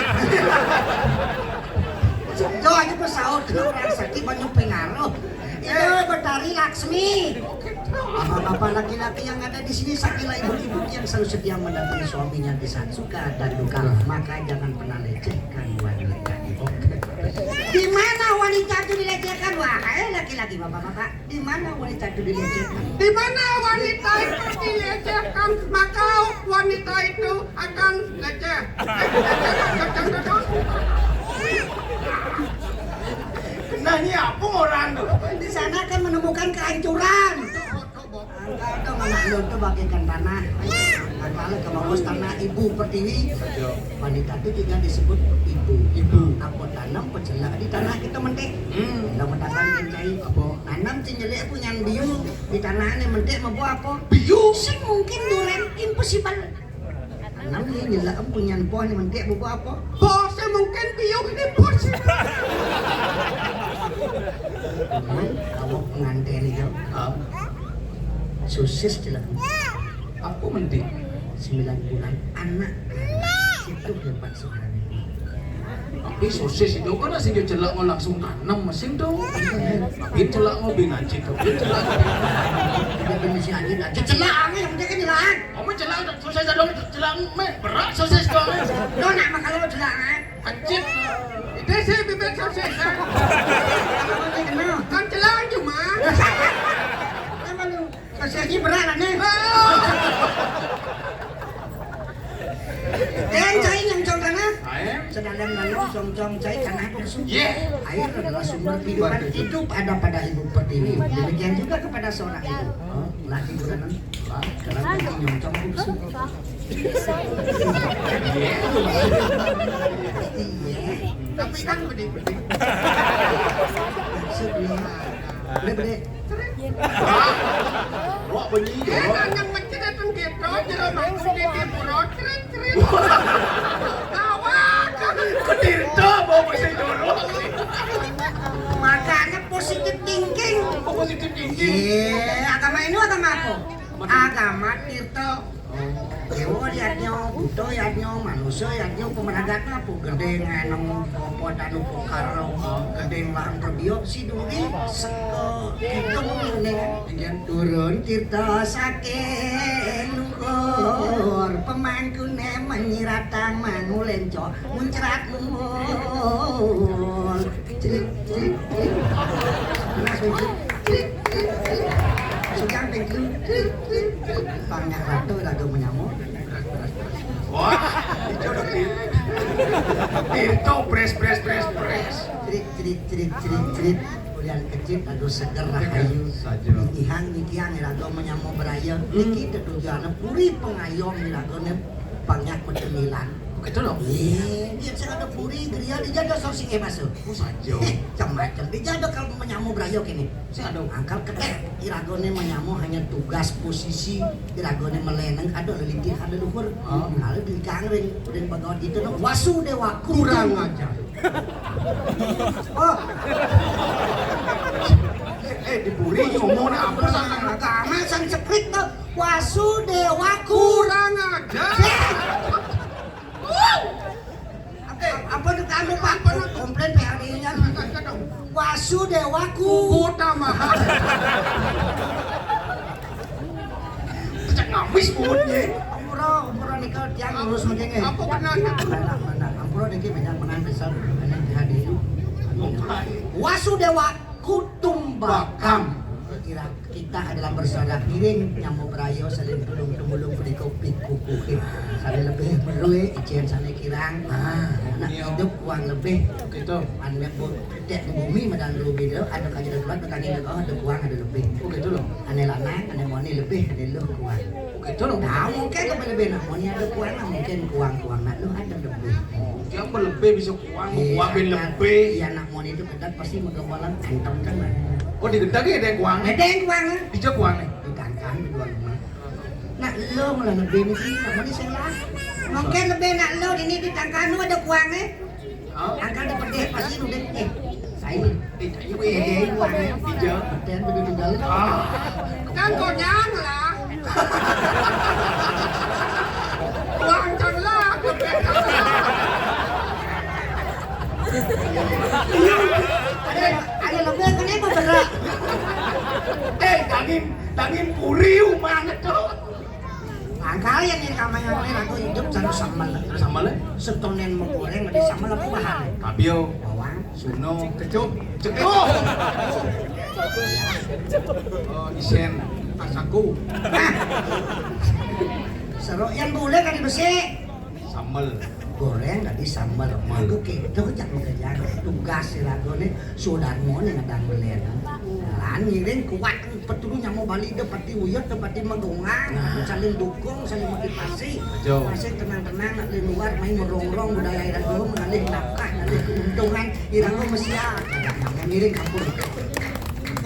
Lo aja pesaut, lo orang sakit Banyu Pinaro. Ida Betari Laksmi. Bapak-bapak laki-laki yang ada di sini, sakilah ibu-ibu yang selalu setia mendampingi suaminya di saat suka dan duka, maka jangan pernah lecehkan wanita itu. Di mana wanita itu dilecehkan? Wahai laki-laki, bapak-bapak, di mana wanita itu dilecehkan? Di mana wanita itu dilecehkan, maka wanita itu akan leceh. Nah, ini apa orang tuh? Di sana akan menemukan kehancuran. Angkat dong anak lu tuh bagaikan tanah. Angkat lu ke bawah tanah ibu pertiwi. Wanita itu juga disebut ibu. Ibu. Apa tanam pecela di tanah kita mentik? Hmm. Lo mendakan cai. Apa? Tanam cai nyelek punyan biu di tanah ini mentik mau apa? Biu. Sing mungkin duren, impossible. Tanam ini nyelek punyan pohon ini mentik mau apa? Pohon sing mungkin biu, impossible. Awak pengantin itu. Sosis jelas. Aku menti sembilan bulan anak. Itu hebat sebenarnya. Tapi sosis itu kan sing celak mau langsung tanam mesin tuh. Tapi celak mau bin anjing tuh. Celak. Tidak bin mesin anjing. Celak angin yang penting kan celak. Kamu celak sosis dong, celak men berat sosis dong. Lo nak makan lo celak, eh? Kecil. Itu sih bibit sosis, eh. Kan celak cuma. Emang lu? Kasih aja berat nih. Dan cai nyongcong tanah. Air. Sedang dalam nyongcong cai tanah kosong. Iya. Air adalah sumber kehidupan. Hidup ada pada ibu pertiwi. Demikian juga kepada seorang ibu. Lagi bulan enam. Dalam nyongcong kosong. Iya. Tapi kan bedi-bedi. Maksudnya. Bedi-bedi. Wah, bunyi. Eh, nang mencret pun gitu, jero mangkuk di pura, cret, cret. Awak. Ketirta bawa bahasa Indonesia. Makanya positive thinking. Apa positive thinking? Iya, agama ini agama apa? Agama tirta. Déwa yadnya, buta yadnya, manusa yadnya, pamragatna apa? Gedé nganong apa danu pekara, gedé nglarang prabiopsi duri, seka kidung ning turun tirta saking luhur, pemangkuné menyiratang mangulenca, muncrat luhur. Crik, crik, crik. Panas, crik, crik. Pangnya ratu raga menyamuk. Wah, itu udah di-, itu pres, pres, pres, pres. Cerit, cerit, cerit, cerit, cerit. Ulian kecit, aduh seger, rahayu. Seger saja. Ihang, nikiang, iraga menyamuk beraya. Hmm. Niki tetujuannya puri pengayom, iraga ne pangyak betemilan. Begitu loh. Iya, dia saya ada puri, geria, dia ada sorsing, eh, masuk. Oh, saja. Eh, macam-macam. Dia ada kalau menyamuk beraya kini. Saya ada angkal ketek. Iraga ne menyamuk hanya tugas posisi. Iraga ne meleneng, ada lelitih, ada luhur. Oh. Kalau di kangring, udah bagai itu, no. Wasu dewa. Kurang ajar. Oh. Eh, eh, di puri ngomong apa? Sang agama, Sanskrit tuh. Wasu dewa. Kurang ajar. Apa, apa tuh kamu, Pak? Apa tuh? Komplain P H D-nya. Wasu dewa. Kukuta mahal. Cek ngamis mulutnya. Ampura, ampura nika tiang lurus mengkene. Apa benar? Benar, benar. Ampura niki banyak menang pisan, banyak P H D. Wasu dewa kutumbakam. Kira kita adalah bersaudara piring, nyamuk berayo, saling tulung tumulung, pediko piku kuhit. Saling lebih merue, icen saling kirang. Ah, anak iya. Hidup uang lebih. Gitu. Anak bu-, tidak di bumi, madang di bumi, ada kaji ada kuat, ada kaji ada kau, ada uang, ada lebih. Oh, gitu loh. Ane lanang, ane moni lebih, ane luh kuat. Oh, gitu loh. Nah, mungkin lebih-lebih nak moni ada kuat, nah, mungkin kuang-kuang nak luh ada lebih. Oh, dia lebih bisa kuang, iya, kuang kan, lebih. Iya, nak moni itu kita pasti mau kepala kantong kan, nah. Oh, di gedang ya ada yang kuang? Ada yang kuang, nah. Di kuang nih. Di kantong, di luar rumah. Nak luh malah lebih mesti, nak moni salah. Mungkin lebih nak luh, ini di tangkanu ada kuang, eh. Angkat di pedih, pasti udah, eh, saya. Eh, saya, weh, weh, weh, weh. Ija. Pedan begitu dalam. Ah. Kan konyang lah. Wangcang lah. Ada, ada lebih, kan ini berat. Eh, daging, daging puri, umang itu. Angkal yang ini kamanya ini lagu hidup satu sambal. Sambal, eh? Setonen mau goreng, ada sambal apa bahan? Kapio. Bawang. Suno. Kecup. Cetuh. Oh, isen. Asaku. Nah. Seru yang boleh kali besi. Sambal. Goreng tadi sambal. Sambal. Aku gitu, jangan kerjaan. Tugas si lagu nih, Sudarmo nih ngadang belian. Lan ngiring kuat. Petulu nyamuk Bali da pati uyut, da pati madongang, nah, saling dukung, saling motivasi. Betul. Masih tenang-tenang, nak di luar main merongrong budaya iraga, mengalih nafkah, mengalih keuntungan, iraga mesial. Yang mirip kampung.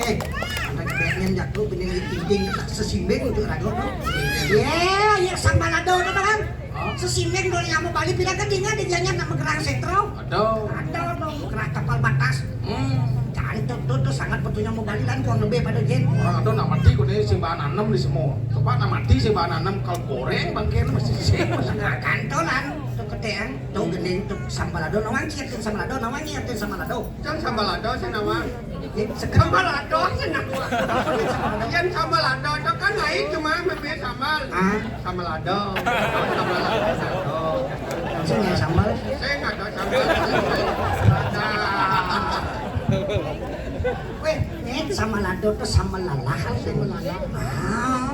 Eh, anak beken jatuh, bening tinggi, sesimbing untuk raga tu. Ye, ye, sambal ada tu kan? Hah? Sesimbing dulu nyamuk Bali, pira kan tinggal di janya nak megerang setro. Ada. Ada tu, megerang tapal batas. Hmm. Cari tu, tu, tu sangat betul nyamuk Bali lan, kurang lebih pada jin. Orang ada nak mati kau ni, si bahan anam di semua. Coba nak mati si bahan anam, kalau goreng bangkit masih sih. Nah, kan tu lan, tu keteang, tu gending, tu sambal ada, nawang ciatin sambal ada, nawang ciatin sambal ada. Jangan sambal ada, saya nawang. Sambal ada, saya nawang. Yang sambal ada, tu kan lain cuma membeli sambal. Ah. Sambal ada. Sambal ada. Saya nggak sambal. Saya nggak tahu sambal. Ada. Weh, eh, sambal ada tu sambal lalah, sambal lalah. Ah,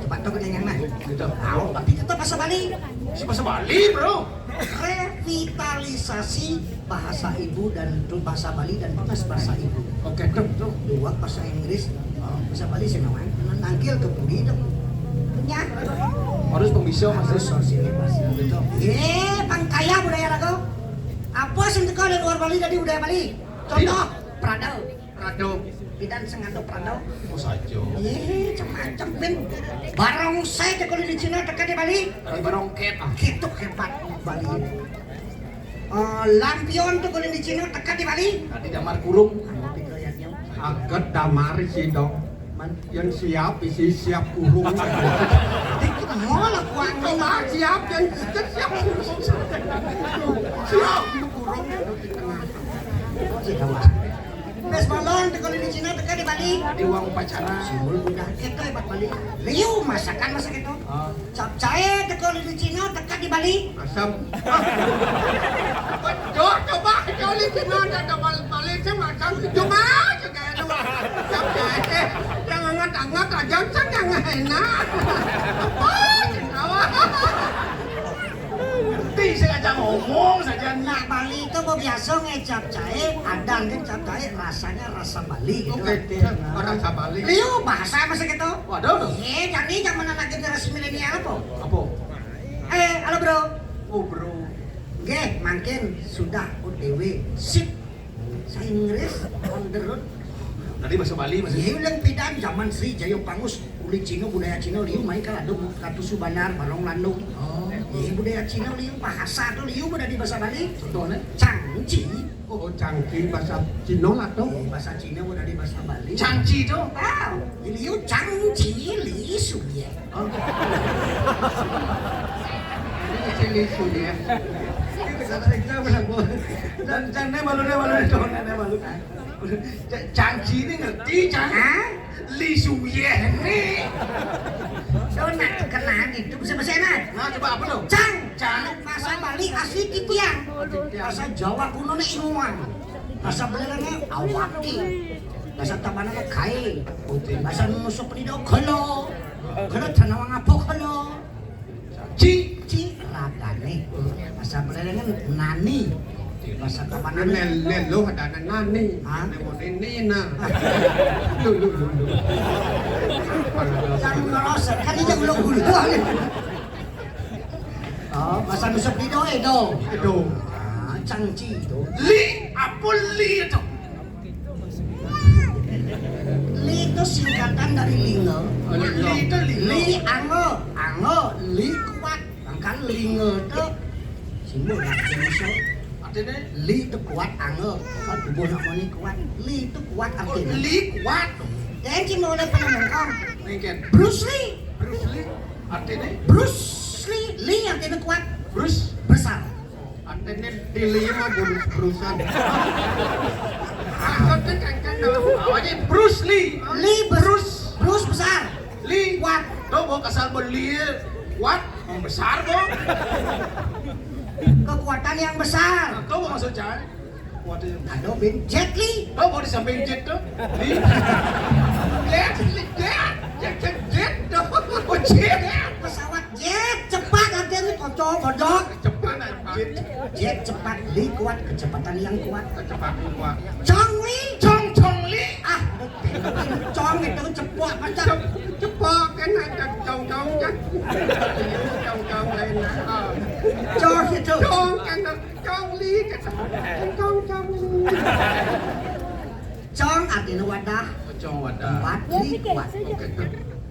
coba tu kena yang mana? Gitu. Tahu, tapi kita bahasa Bali. Bahasa Bali, bro. Revitalisasi bahasa ibu dan bahasa Bali dan plus bahasa ibu. Oke, tuh, tuh. Dua bahasa Inggris, bahasa Bali sih namanya. Nangkil ke budi dong. Ya. Harus pembisa, Mas. Harus sosial, Mas. Betul. Ye, pangkaya budaya raga. Apa sih kau dari luar Bali dari budaya Bali? Contoh, Prado. Prado. Pidan sing ada Prado. Oh, saja. Ye, macam-macam, Pin. Barongsai teko di Cina, teka di Bali. Barongket. Gitu hebat Bali. Eh, lampion teko di Cina, teka di Bali. Tadi damar kurung. Anu, Pin, lihatnya. Aget damar isi dong. Man. Yang siap isi siap kurung. Dikit mau lah kuat. Itu mah siap, yang siap, siap kurung. Siap kurung. Wes balon teko di Cina, teka di Bali. Di uang upacara. Simbol budaya kita hebat Bali. Liu masakan masak itu. Ah. Capcay teko di Cina, teka di Bali. Asam. Betul, coba teko di Cina, teka Bali, Bali, asam. Cuma juga itu. Capcay. Yang Tangan tajam, kan yang enak. Apa? Ngerti saya aja ngomong saja. Nak Bali itu mau biasa ngecap cair, ada kan cap cair rasanya rasa Bali gitu. Oke, orang Sabali. Liu bahasa masih gitu. Waduh. Iya, jadi zaman anak generasi milenial apa? Apa? Eh, halo bro. Oh, bro. Nggih, mangkin sudah O T W. Sip. Saya Inggris on the road. Tadi bahasa Bali, bahasa Iya, ulang pidan zaman Sri Jayo Pangus, kulit Cina, budaya Cina, liu mai kalau ada Ratu Subanar, Barong Landung. Oh. Iya, budaya Cina, liu bahasa tuh, liu udah di bahasa Bali. Contohnya? Cangci. Oh, cangci bahasa Cina lah tuh. Iya, bahasa Cina udah di bahasa Bali. Cangci tuh? Tahu. Liu cangci, li su ye. Oh. Ini si li su ye. Ini kata saya kira berapa? Dan, dan, ini malu, ini malu, ini malu. Ca-, Cangci ini ngerti, Cang? Hah? Li Su Ye ini. Donat kenaan itu bisa bahasa enak. Nah, coba apa tuh? Cang. Cang. Bahasa Bali asli titiang. Bahasa Jawa kuno ini inuan. Bahasa Belerangnya awaki. Bahasa Tabanannya kai. Bahasa Nusa Penida kelo. Kelo tanawang apa kelo? Ci, ci, ragane. Bahasa Belerangnya nani. Bahasa Tabanannya Nel, nel, lo ada nani. Hah? Nemo nini na. Lu, lu, lu, lu. Yang ngerasa, kan ini yang ulo-ulo nih. Oh, bahasa Nusa Penida, eh, do. Do. Ah, cangci do. Li, apa li itu? Li itu singkatan dari linga. Oh, linga. Li itu linga. Li ango, ango, li kuat. Angkan linga itu simbol nak bisa. Artinya? Li itu kuat, ango. Kan tubuh nak moni kuat. Li itu kuat. Oh, artinya li kuat. Dan cuma oleh penonton. Mungkin. Bruce Lee. Bruce Lee. Artinya? Bruce Lee. Lee artinya kuat. Bruce. Besar. Artinya di lima burus-burusan. Maksudnya kan, kan dalam awalnya Bruce Lee. Lee bes-, Bruce. Bruce besar. Lee. Kuat. Tuh, bawa kasar, bawa Lee. Kuat. Oh, besar, bawa. Kekuatan yang besar. Nah, tuh, maksudnya. Kuat yang ada, Ben. Jet Li. Tuh, bawa di samping jet tuh. Lee. Jet, Lee, jet. Jet, jet, jet. Tuh. Oh, jet. Pesawat jet cepat, artinya kocok, bodok. Cepat, jet. Jet cepat, Li kuat, kecepatan yang kuat. Kecepatan kuat. Chong Li. Chong, Chong Li. Ah, Chong itu cepat macam. Cep-, cepat kan ada Chong, Chong kan. Chong, Chong lain lah. Ah. Chong itu. Chong kan ada Chong Li kan. Chong, Chong Li. Cong artinya wadah. Cong wadah. Tempat li kuat. Oke.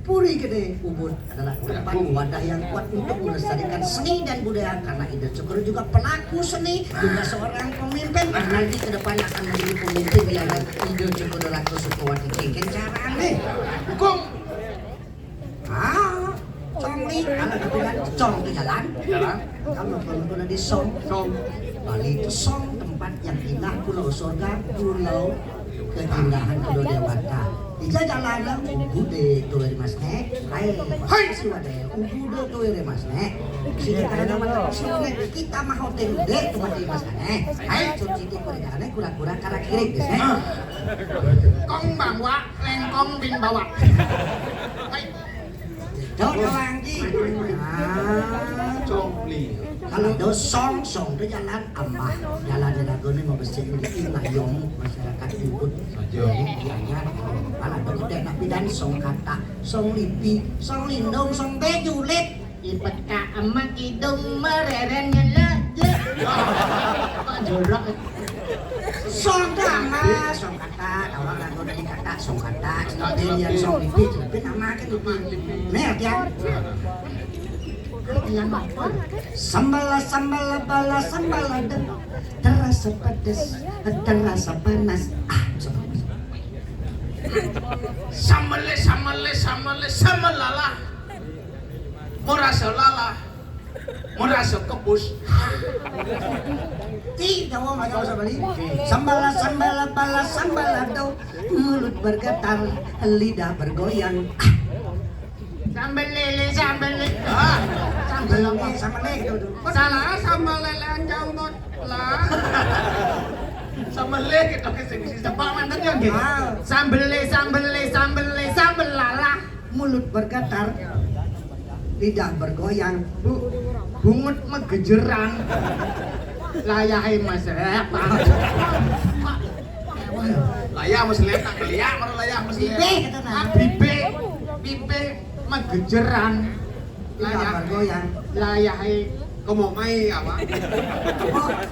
Puri Gede Ubud adalah tempat wadah yang kuat untuk melestarikan seni dan budaya, karena Ida Cokro juga pelaku seni, juga seorang pemimpin. Nah, nanti ke depan akan menjadi pemimpin yang Ida Cokro Ratu Sukawati. Kengken carane. Hukum. Ah, Cong Li, anak keturunan Cong itu jalan. Jalan. Kamu kalau udah di Song. Song. Bali itu Song, tempat yang indah, pulau surga, pulau keindahan, pulau dewata. Ija jalan ugude tuwe mas ne. Hai. Hai. Siwa de ugude tuwe mas ne. Sini karena mata sini kita mah hotel de tuwe mas ne. Hai, cuci itu kura-kura kura-kura kara kiri deh. Kong bang wa, lengkong bin bawa. Hai. Dok doang ki. Ah. Cong Li. Kalau do Song, Song itu jalan ambah. Jalan yang lagu ini mau bersih ini, ini layong masyarakat Ubud. Saja. Iya, iya. Kalau do gede nak pidan Song Kata, Song Lipi, Song Lindung, Song Bejulit. Ipet ka emak kidung mereren nyelek. Pak jorok. Song Kata, Song Kata, orang lagu dari kata Song Kata, Song Lipi, Song Lipi, Song Lipi, nama kan Lipi. Nih, ya. Sambala, sambala, bala, sambala, de-, terasa pedes, terasa panas. Ah, sambele, sambele, sambele, sambelala. Merasa lalah, merasa kebus. Ti, tahu nggak tahu sama ini? Sambala, sambala, bala, sambala, do. Mulut bergetar, lidah bergoyang. Sambal lele, sambal lele. Ah, sambal lele, sambal lele. Salah, sambal lele anjang bot lah. Sambal lele kita ke sini, sambal mantan yang gitu. Ah. Sambal lele, sambal lele, sambal lele, sambal lah. Mulut bergetar, lidah bergoyang, bu, bungut megejeran, layahe meslet. Layah meslet, tak keliak, baru layah meslet. Bibih, kata nah. Ah, bibih, bibih megejeran, lidah bergoyang, layahe kemomai apa?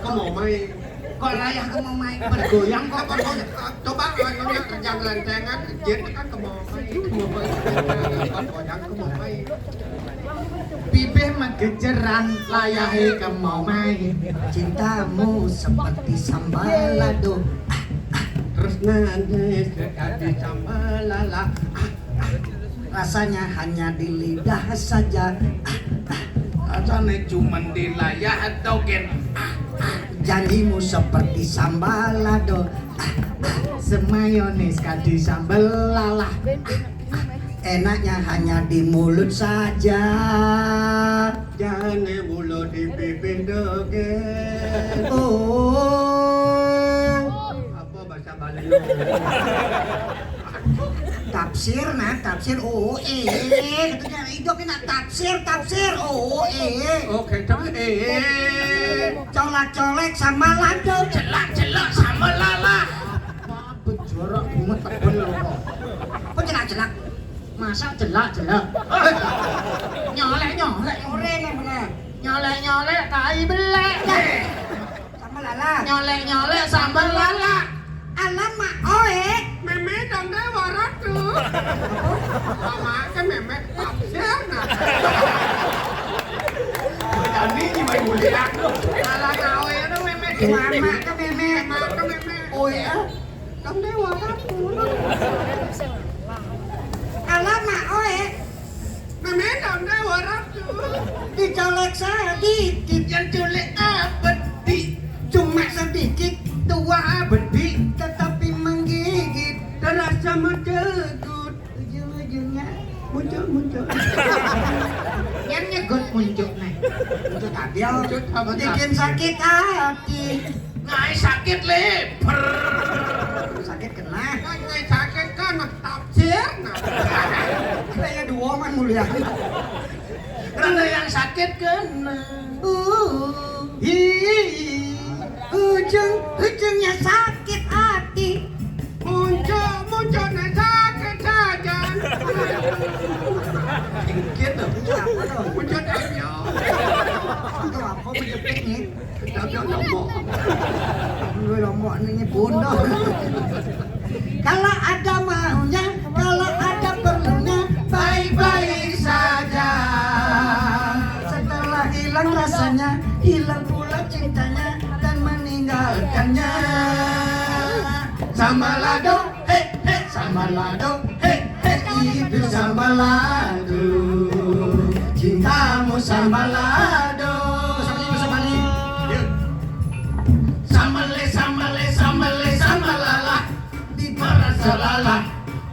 Kemomai. Kok layah kemomai bergoyang kok bergoyang? Coba kalau kerja gelantengan, jin kan kemomai, kemomai, goyang kemomai. Bibih megejeran, layahe kemomai. Cintamu seperti sambal lado. Terus nanti sekali sambal lala. Rasanya hanya di lidah saja. Rasane cuman di layah dogen. Janjimu seperti sambal lado. Semayones kadi sambal lalah. Enaknya hanya di mulut saja. Jane mulo di bibir dogen. Oh. Apa bahasa Bali? Tafsir nah, tafsir. Oh, eh, katanya hidup nak tafsir, tafsir. Oh, eh. Oke, tapi eh. Colak-colek sama lado. Jelak-jelak sama lalah. Apa jorok bungut tebel lho kok. Apa jelak-jelak? Masa jelak-jelak? Nyolek-nyolek. Ore nek bener. Nyolek-nyolek tai belek. Sambel lala. Nyolek-nyolek sambel lala. Alamak, oe. Meme tante waratu. Mama ke meme tafsir nah. Berani ni mai mulia. Ala na oe tu meme. Mama ke meme. Mama ke meme. Oe ah. Tante waratu. Alamak, oe. Meme tante waratu. Dicolek sedikit. Yang colek apa di? Cuma sedikit. Dua bedi. Tetapi menggigit. Terasa mencegut. Ujung-ujungnya muncul-muncul. Yang nyegut muncul nih. Muncul tabil. Muncul apa? Bikin sakit hati. Ngai sakit lever. Sakit kena. Ngai sakit kan tafsir. Nah. Saya dua man mulia. Karena yang sakit kena. Uh, hi, ujung-ujungnya sakit hati. Muncul-munculnya sakit saja. Dikit dong. Muncul aja. Aduh, apa menjepit nih? Tapi lombok. Lombok ini bodoh. Kalau ada maunya, kalau ada perlunya, baik-baik saja. Setelah hilang rasanya, hilang pula cintanya dan meninggalkannya. Sama lado, hei, hei, sama lado, hei, hei, itu sama lado. Cintamu sama lado. Sama lado. Yuk. Samale, samale, samale, samalala. Di merasa lala,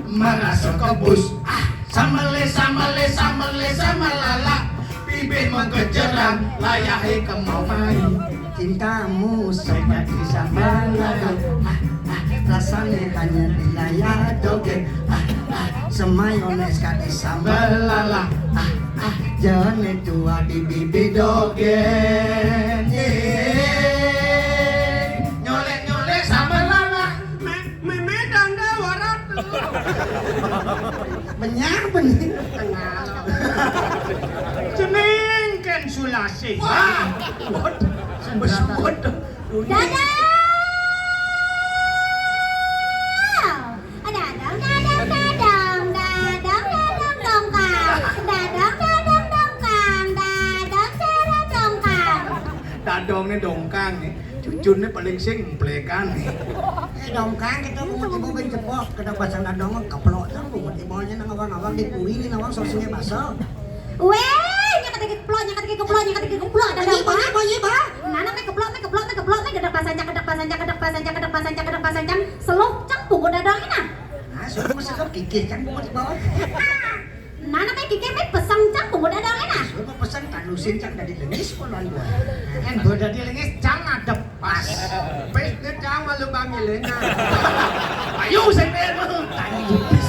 merasa kebus. Ah, samale, samale, samale, samalala. Bibir mengkejeran, layahe kemau main. Cintamu seperti sambal lado. Ah, ah, rasanya hanya di layar doge. Ah, ah, semayones kadi sambal lala. Ah, ah, jane tua di bibir doge. Nyolek-nyolek sambal lala. Meme tante waratu. Menyang benih. Tengah. Jeneng Ken Sulasi. Wah. Wes bodoh. Dadang! Dadang, dadang, dadang, dadang, dadang, dongkang. Dadang, dadang, dongkang, dadang, seret dongkang. Dadonge dongkang nih. Cucune paling sing emplekan. Eh, dongkang kita bungut ibu ben cepok, kena pasang dadong keplok tuh bungut ibunya nang awang-awang di puri ini nawang sosine baso. Weh, nyakat lagi keplok, nyakat lagi keplok, nyakat lagi keplok, ada apa? Apa, apa, apa? Nana me keplok, me keplok, me keplok, me gedek pasancang, gedek pasancang, gedek pasancang, gedek pasancang, gedek pasancang, seluh cang bungut dadong ini nah. Nah, sudah masuk ke kikir kan bungut di bawah. Nah, namanya kike me peseng cang bungut dadong enak. Suruh mau pesan tanusin cang dari lengis kolon gua. Yang berada di lengis cang ada pas. Pas dia cang malu bang Elena. Ayo saya pengen mau tanya jupis.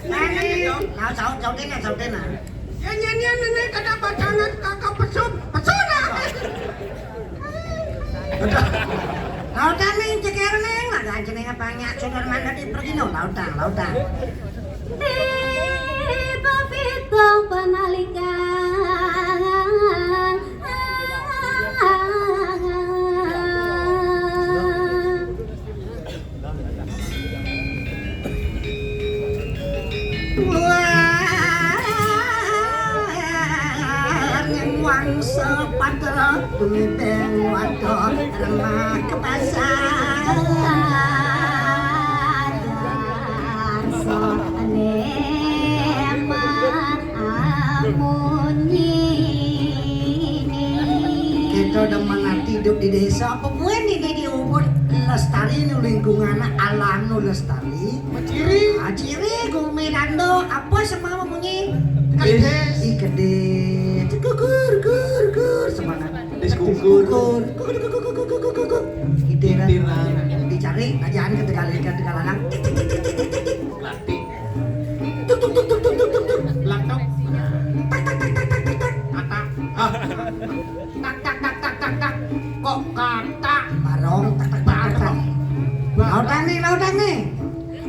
Nyanyi, nyanyi dong. Nah, saut, sautin lah, sautin lah. Ya, nyanyian ini kada pacangan kakak pesut, pesut lah. Udah. Lautan ning, ceker ning, lah, jangan ceneng apa nya, sudah mana di pergi no, lautan, lautan. Di papitong panalikan. Wah, wangsa patra dumiteng wadah remah kepasan. Sone ma amunyi. Kita demen ati hidup di desa. Apa buin ini di ubud lestari nu lingkungan alam nu lestari. Ciri. Ah, ciri gumi dando apa semua munyi. Kedis. Ih, kedis. Kukur, kur, kur, semangat. Kedis kukur. Kukur. Kukur, kukur, kukur, kukur, kukur. Kitiran. Kitiran. Dicari, ngajaran ketegalan, ketegalan. Tik, tik, tik, tik, tik, tik, tik. Latih. Tuk, tuk, tuk, tuk, tuk, tuk, tuk, tuk. Latok. Tak, tak, tak, tak, tak, tak, tak. Atak. Ah. Tak, tak, tak, tak, tak, tak. Kok katak? Barong, tak, tak, tak, tak, tak. Barong. Lautan nih, lautan nih.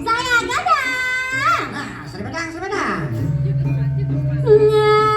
Saya gadang. Nah, sepedang, sepedang. Nah.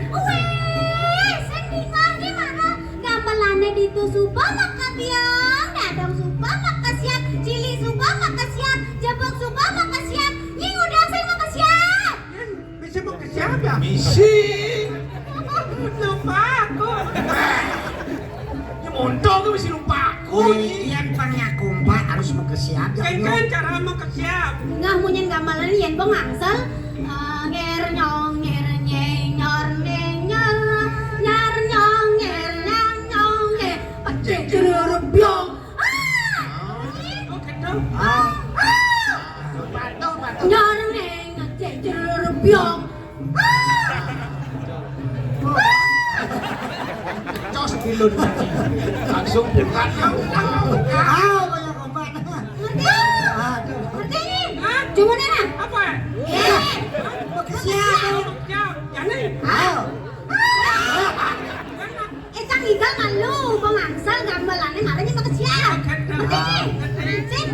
Wih, sing dingah ni mara gamelane ditu suba makasiat, dadong suba makasiat, cili suba makasiat, jebeg suba makasiat, nying udang sing makasiat. Bisa makasiat ya? Misi. Lupa aku. Ya monto ke misi lupa aku. Yan pang nyakumpa harus makasiat ya. Kan cara makasiat. Ngah munyin gamelan yen bong angsel. Ah, nger nyong nger nyeng nyor neng nyor, nyar nyong nger nyang nyong nger, pecek jerur biong. Ah! Oh, gitu. Ah! Ah! Nyor neng pecek jerur biong. Ah! Cos bilun. Langsung buka. Ah, banyak obat. Ngerti? Aduh. Ngerti? Hah? Cuma nih, nah. Apa? Eh. Siap. Siap. Jangan. Ayo. Ecang igal malu, bong angsel gamelane marane makasiat. Ngerti? Sip.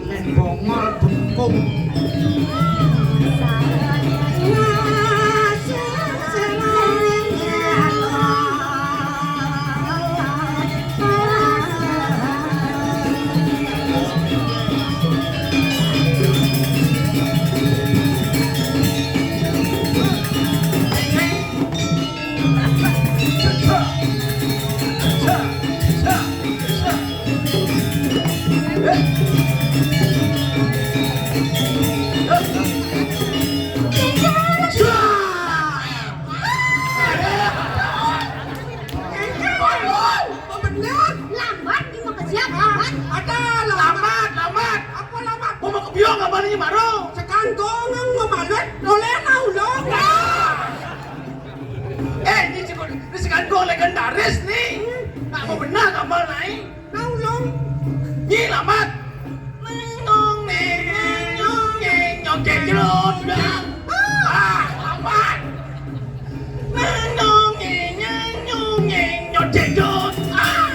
Nek bongol bengkung. Lambat, ni makasiat, lambat. Ada, lambat, lambat. Apa lambat? Mau ke biong apa ni, Maro? Sekantong nang mamalut, noleh na ulung. Eh, ini cukup, ini sekantong legendaris nih. Nak mau benar gambar naik. Nang ulung. Nyi, lambat. Neng nong neng neng nong neng nong neng nong. Ah, lambat. Neng nong neng neng nong neng nong neng nong. Ah,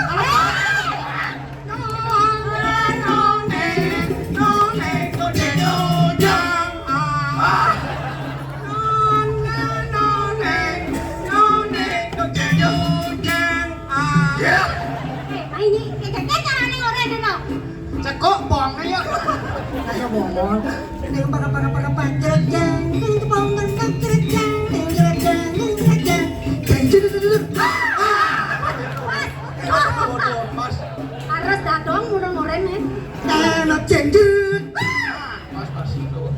lambat. Nong neng nong neng nong neng nong neng nong. Ah. Nong neng nong neng nong neng nong neng nong. Ayo. Ayo, Bongol. Ning, pakai, pakai, pakai, pakai, jrejeng, ning, tepung, ning, ning, jrejeng, ning, jrejeng, ning, jrejeng. Jeng, jeng, jeng, jeng. Pas. Pas. Harus dadong, murung-murung, ya. Nah, nah, jeng, jeng. Pas, pas.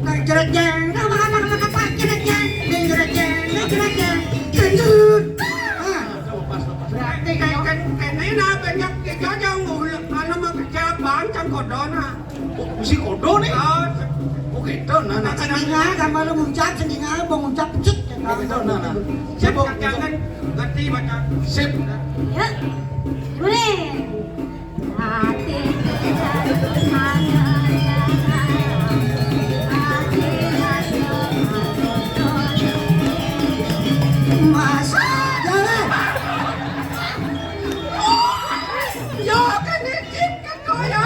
Ning, jrejeng, ning, pakai, pakai, pakai, pakai, jrejeng, ning, jrejeng, ning, jrejeng. Jeng, jeng. Nah. Berarti kayak kan, kan ini apa, Nyok? Kita jangan ngulang, mana mau kerja, bang, cang kodona. Oh, mesti kodo nih. Ah, oh, gitu. Nah, nah, nah, nah. Sendingan, kan malu ngucap, sendingan, mau ngucap, cek, ya, kan? Oh, gitu, nah, nah. Sip, coba, jangan ngerti baca. Sip. Ya. Mulai. Hati kita hanya hati. Mas, ya. Ya, kan ini. Kaya.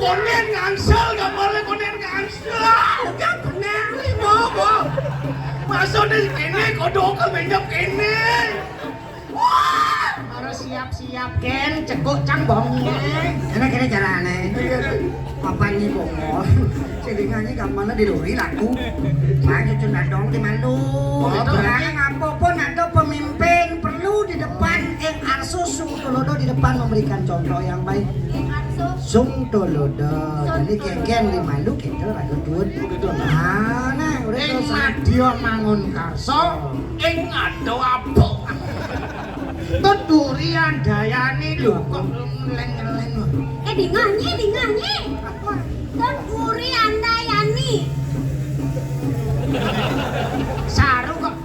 Konen ngangsel, gambarnya konen ngangsel. Udah bener, lima apa? Maksudnya kene, kodok ke menyok kene. Wah, harus siap-siap, Ken. Cekuk cang bongi. Enak ini carane. Apa ini, Bongol? Selingannya gambarnya di lori laku. Saya cucu nadong di malu. Oh, berarti. Barang apa pun ada pemimpin perlu di depan, eh, arsus Tulodo di depan memberikan contoh yang baik. Sung Tulodo. Jadi kengken lima lu kita lagu duet. Begitu. Nah, nah, udah ing selesai. Madya mangun karsa, ing ada apa? Tuturi andayani lho kok ngeleng-ngeleng. Eh, dinganyi, dinganyi. Tuturi andayani. Saru kok.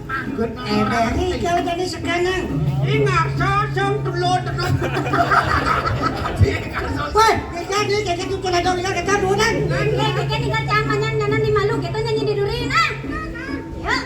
Anggun. Eh, dari kalau jadi sekarang. Ini ngarsa sing dulu terus. Weh, jadi jadi tuh kena dong ya kita bulan. Nggih, nggih, nggih, tinggal camannya nyanan di malu gitu nyanyi di duri nah. Yuk.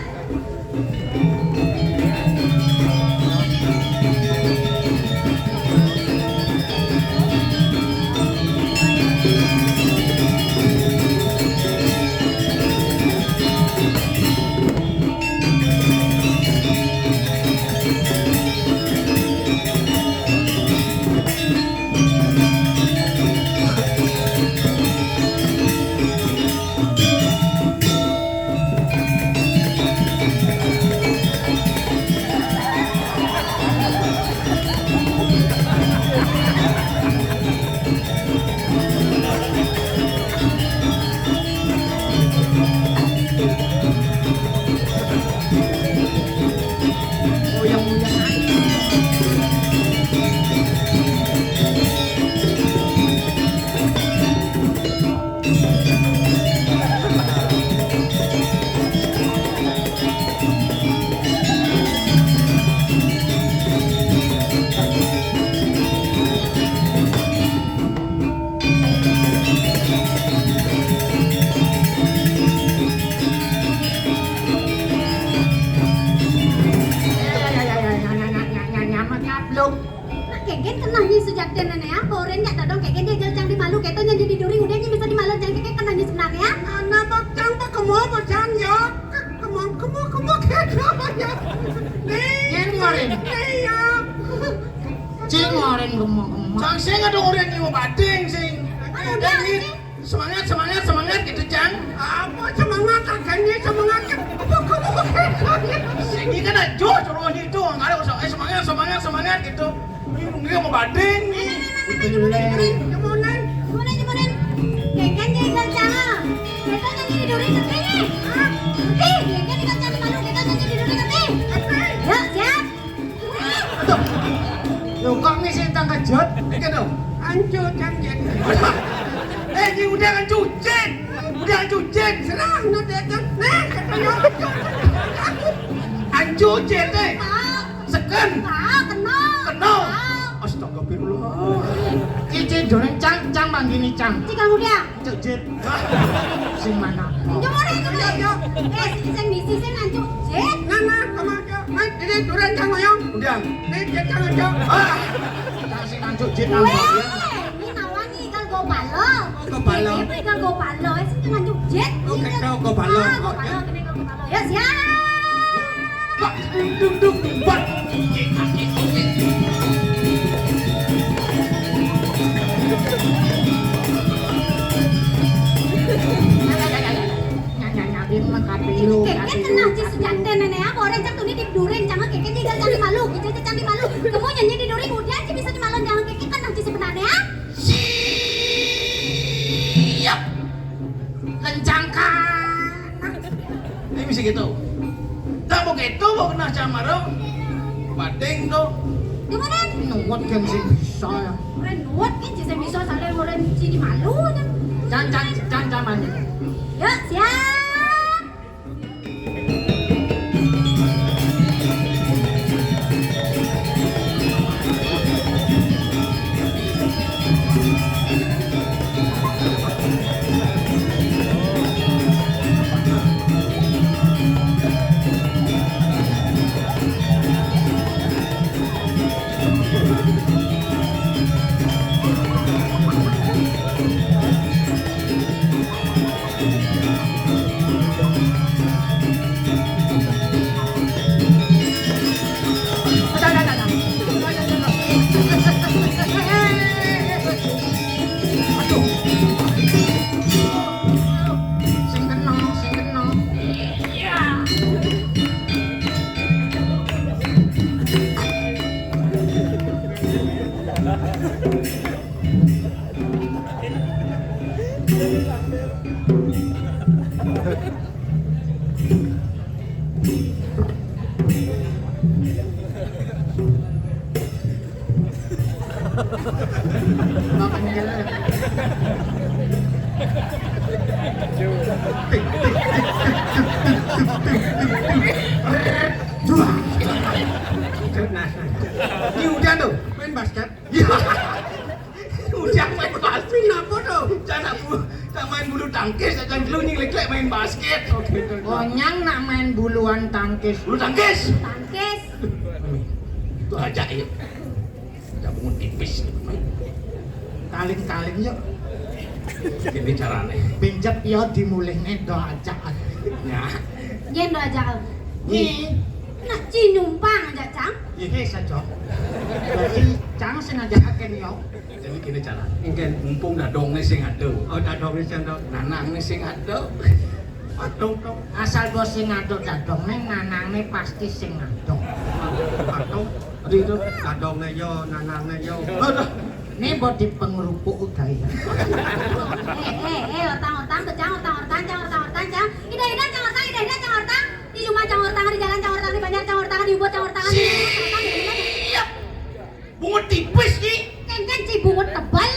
Nyaman kaplung. Nah, kegen kenah nyi sejak ten nene ya, koren jak dadong kegen dia jel cang di malu, keto nyanyi di duri, udah nyi bisa di malu, jang kegen kenah nyi sebenarnya. Anak bak cang bak kemo bak cang ya, kemo kemo kemo keto ya. Nih. Nyen ngoren. Nih ya. Cing ngoren kemo kemo. Cang sing ada orang nyi mau bating sing. Aduh, dia sih. Semangat, semangat, semangat gitu, Cang. Apa semangat, harganya semangat? Apa kamu pakai? Ini kan aja suruh itu, nggak ada usah. Eh, semangat, semangat, semangat gitu. Ini mungkin mau banding. Nih, nih, nih, nih, nih, jemunin, jemunin, jemunin. Jemunin, jemunin. Keken dia ikan Cang. Kita nyanyi di duri, tapi nih. Hah? Tapi, dia kan ikan Cang di malu, kita nyanyi di duri, tapi. Tapi. Yuk, siap. Aduh. Lho, kok ngisi tangga jot? Iki lho. Ancu cang jit. Eh, ini udah ancu jit. Udah ancu jit. Serang no dia jit. Nih, katanya. Ancu jit, eh. Seken. Kena. Kena. Astagfirullah. Iki jone cang, cang manggini cang. Cik kamu dia. Cuk Jit. Sing mana? Yo, yo, yo. Eh, sing, sing misi sing anjuk Jit. Nah, nah, sama aja. Mas, ini duren cang ngoyong. Udah. Ini Jit cang anjuk. Ah. Cang sing anjuk Jit. Weh, ini nawangi kal Gopalo. Oh, Gopalo. Ini kal Gopalo. Eh, sing anjuk Jit. Oh, kecok Gopalo. Ah, Gopalo, ini kal Gopalo. Ya, siap. Bak, dung, dung, dung, bak. Jit, jit, jit, jit. Keneh ci sejanten nenek, ah, orang cang tuni di durin, cang keke di cang di malu, gitu cang di malu. Kamu nyanyi di durin, udah ci bisa di malu, cang keke keneh ci sebenarnya, ah. Siap. Kencangkan. Ini bisa gitu. Tak mau gitu, mau kena camaro. Pating tuh. Gimana? Nuwat kan sih bisa ya. Orang nuwat kan ci bisa, salah orang ci di malu, kan. Can, can, can, can, can. Yuk, siap. Aduh. Sing kena, sing kena. Iya. Nah, ini udah tuh, main basket. Udah main basket. Kenapa tuh? Cang nak bu-, nak main bulu tangkis, cang dulu nying lek-lek main basket. Oke, oke. Onyang nak main buluan tangkis. Bulu tangkis. Tangkis. Itu aja, yuk. Ada bungut tipis. Kaling-kaling, yuk. Ini carane. Pinjet ya dimulihne do aja. Ya. Nyen do aja. Nyi. Nak ci nyumpang aja, Cang. Iya, saja. Berarti Cang sing ngajakake ya. Jadi gini cara. Nggih. Mumpung dadonge sing ada. Oh, dadonge sing ada. Nanange sing ada. Aduh, tuh. Asal bos sing ada dadonge, nanange pasti sing ada. Aduh. Aduh, itu dadonge yo, nanange yo. Aduh. Ini buat di pengerupuk udah ya. Eh, eh, eh, otang, otang, kejang, otang, otang, cang, otang, otang, cang. Ida, ida, cang, otang, ida, ida, cang, otang. Di rumah cang, otang, di jalan cang, otang, di banjar cang, otang, di ubud cang, otang, di rumah cang, otang, di rumah cang. Siap. Bungut tipis, Nyi. Kengken ci bungut tebal.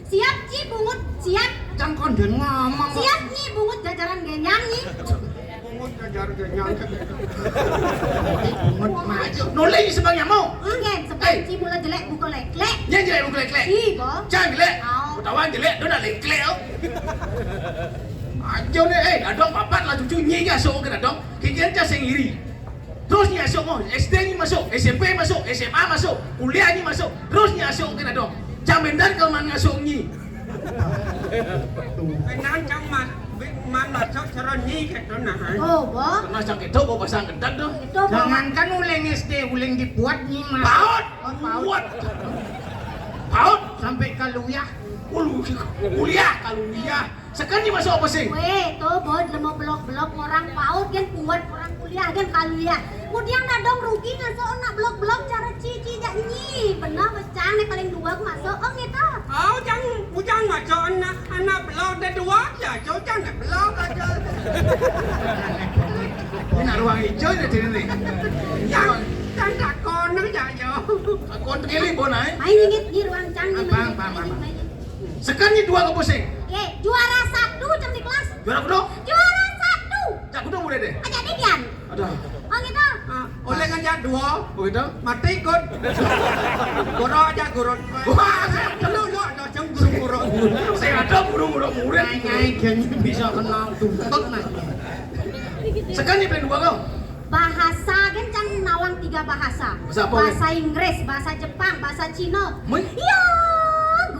Siap, ci bungut, siap. Cang konden ngomong. Siap, Nyi, bungut jajaran genyang, Nyi. Bungut jajaran genyang. Bungut maju. Noleh sebang nyamuk. Anggen, sebang ci mula jelek buka lek-lek. Nyen jelek buka lek-lek. Ci, bo. Cang jelek. Au. Utawa jelek, do nak lek-lek, oh. Aja ne, eh, dadong papat lah cucu nyi ya sok ke dadong. Kikian cang sing iri. Terus nyi masuk, oh, S D nyi masuk, S M P masuk, S M A masuk, kuliah nyi masuk. Terus nyi masuk ke dadong. Cang bendan kalau man masuk nyi. Benang cang man, man masuk cara nyi gitu nah. Oh, bo. Pernah cang gitu, bo pasang ketat tuh. Itu, bo. Jangankan uling S D, uling dibuat nyi mah. Paut. Oh, paut. Buat. Paut. Sampai kaluyah. Ulu, kuliah, kaluyah. Sekali masuk apa sih? Weh, tuh, bo, lemo belok-belok orang paut, kan kuat orang kuliah, kan kaluyah. Kemudian dadong rugi ngasuh anak belok-belok cara cici jak nyi. Benar, wes cang nih paling dua aku masuk, oh gitu. Oh, cang, ujang masuk anak, anak belok ada dua, ya, cang anak belok aja. Ini nak ruang hijau nih sini nih. Yang, yang tak kono ya, yo. Aku keliling, Bon, ai. Main ini, di ruang cang nih, Abang, main. Abang, Abang. Main, main. Sekarang ini dua ke pusing. Ye, juara satu cang di kelas. Juara kudu? Juara satu. Cak kudu boleh deh. Aja deh, Dian. Aduh. Oh gitu. Ah, oleh ngajak dua. Oh gitu? Mati ikut. Guru aja guru. Wah, saya Lu, lu ada cang guru-guru. Saya ada guru-guru murid. Ngai-ngai geng bisa kenal tuntut, nah. Sekarang ini paling dua kau. Bahasa kan cang nawang tiga bahasa. Bahasa apa? Bahasa Inggris, bahasa Jepang, bahasa Cina. Mui? Iya,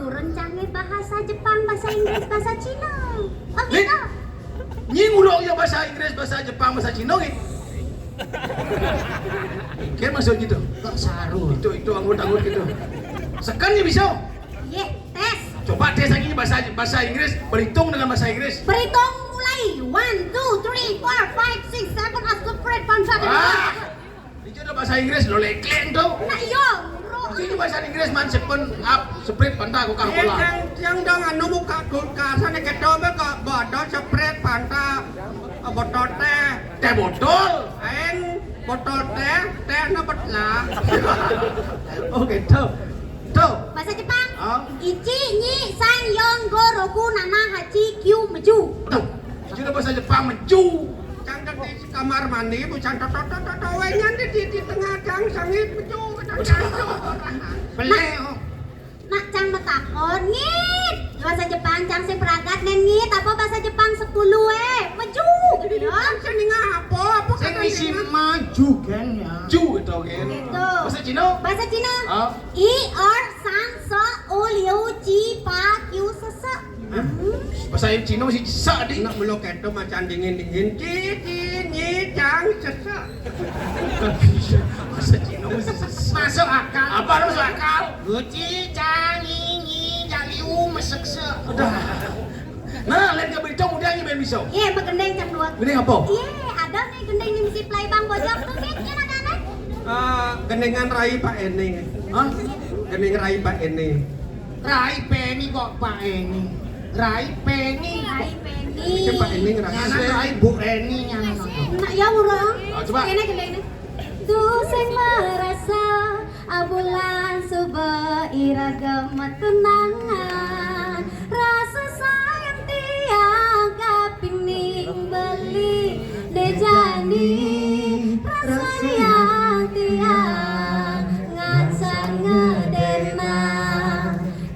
gurun cangnya bahasa Jepang, bahasa Inggris, bahasa Cina. Oh, Lin, gitu. Nyi ngurung ya bahasa Inggris, bahasa Jepang, bahasa Cina, gitu. Kan maksud gitu. Kok saru? Itu, itu anggut-anggut gitu. Sekarang ini bisa. Ye, tes. Coba tes lagi ini bahasa, bahasa Inggris, berhitung dengan bahasa Inggris. Berhitung mulai One, two, three, four, five, six, seven, a Sprite Fanta. Ah, itu udah bahasa Inggris lo, lekleng tuh. Nah, iya, bro. Itu bahasa Inggris, man, seven up, Sprite, Fanta, Coca-Cola. Yang, yang dong anu buka kulkas, ane keto be kok botol Sprite, Fanta, botol teh. Teh botol. Aing botol teh, teh na betlah. Oh gitu. Tuh. Bahasa Jepang. Ah. Ichi, nyi, san, yon, go, roku, nana, hachi, kyu, meju. Tuh. Itu udah bahasa Jepang, meju. Cang di kamar mandi, bucan toto toto toto, wenyan di, di, di tengah cang sangit betul. Belek. Nak cang metakon, ngit. Bahasa Jepang cang sing pragat nen ngit. Apa bahasa Jepang sepuluh eh? Meju. Ya. Sini ngapa? Apa Sing kata misi sini? Maju kan ya. Ju gitu kan. Gitu. Bahasa Cina? Bahasa Cina. Ah. I, er, san, so, u, liu, ci, pa, kyu, sese. Bahasa Cina sih sa di. Nak melo keto macan dingin dingin, ci ci nyi cang sese. Bahasa Cina sih sa. Masuk akal. Apa lu masuk akal? Guci cangi nyi jaliu mesekse. Udah. Nah, lain ke Belitung udah aja main bisa. Iya, begendeng cang dua. Ini apa? Iya, ada nih gendeng di misi play bang bojok tuh, Mit. Iya, ada nih. Ah, gendengan rai Pak Eni. Hah? Gendeng rai Pak Eni. Rai Peni kok Pak Eni. Rai Peni. Rai Peni. Itu Pak Eni ngerasa. Nyanan Rai Bu Eni nyanan. Nah, ya urang. Oh, coba. Ini gendeng nih. Tuh sing merasa abulan suba ira gemet tunangan. Rasa sayang tiang kapining beli dejani. Rasa sayang tiang ngan sangedena.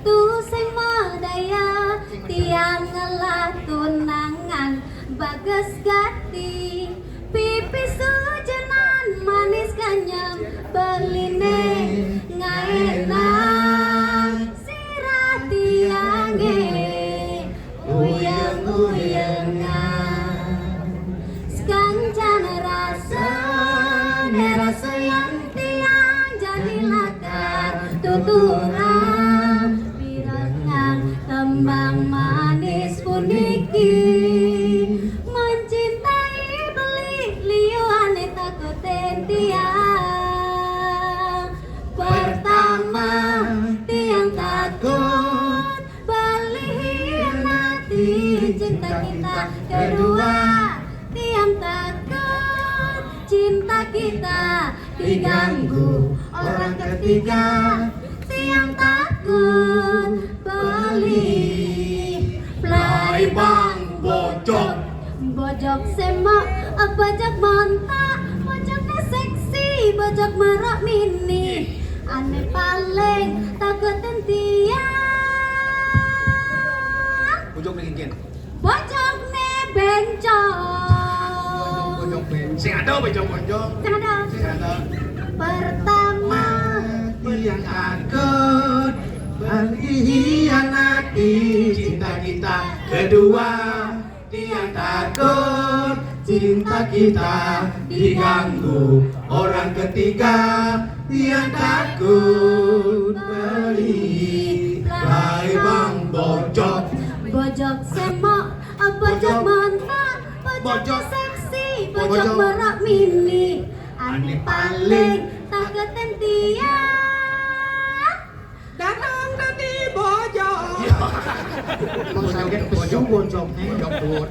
Tuh sing madaya tiang ngelah tunangan bagas gati. Pipis ujenan manis kanyam beline ngaena. Sirah tiange uyeng-uyengan. Sekancan rasa ne rasa yang tiang jadi lakar tuturang. Pirengang kembang manis puniki mencintai beli liuane takutin tiang. Pertama tiang takut beli hianati cinta kita. Kedua tiang takut cinta kita diganggu orang ketiga. Tiang takut beli play bang bojok. Bojok semok, bojok montok, bojoknya seksi, bojok merok mini. Ane paling takutin tiang. Bojok nih, Kin. Bojok ne bencong. Sing ada bojok-bojok. Sing ada. Sing ada. Pertama Tiang takut berkhianati cinta kita. Kedua, tiang takut cinta kita diganggu orang ketiga. Tiang takut beli play bang bojok. Bojok semok, bojok montok, bojok seksi, bojok merok mini. Ane paling takutin tiang. Datang tadi bojok. Bojok pesu bojoknya. Bojok duit.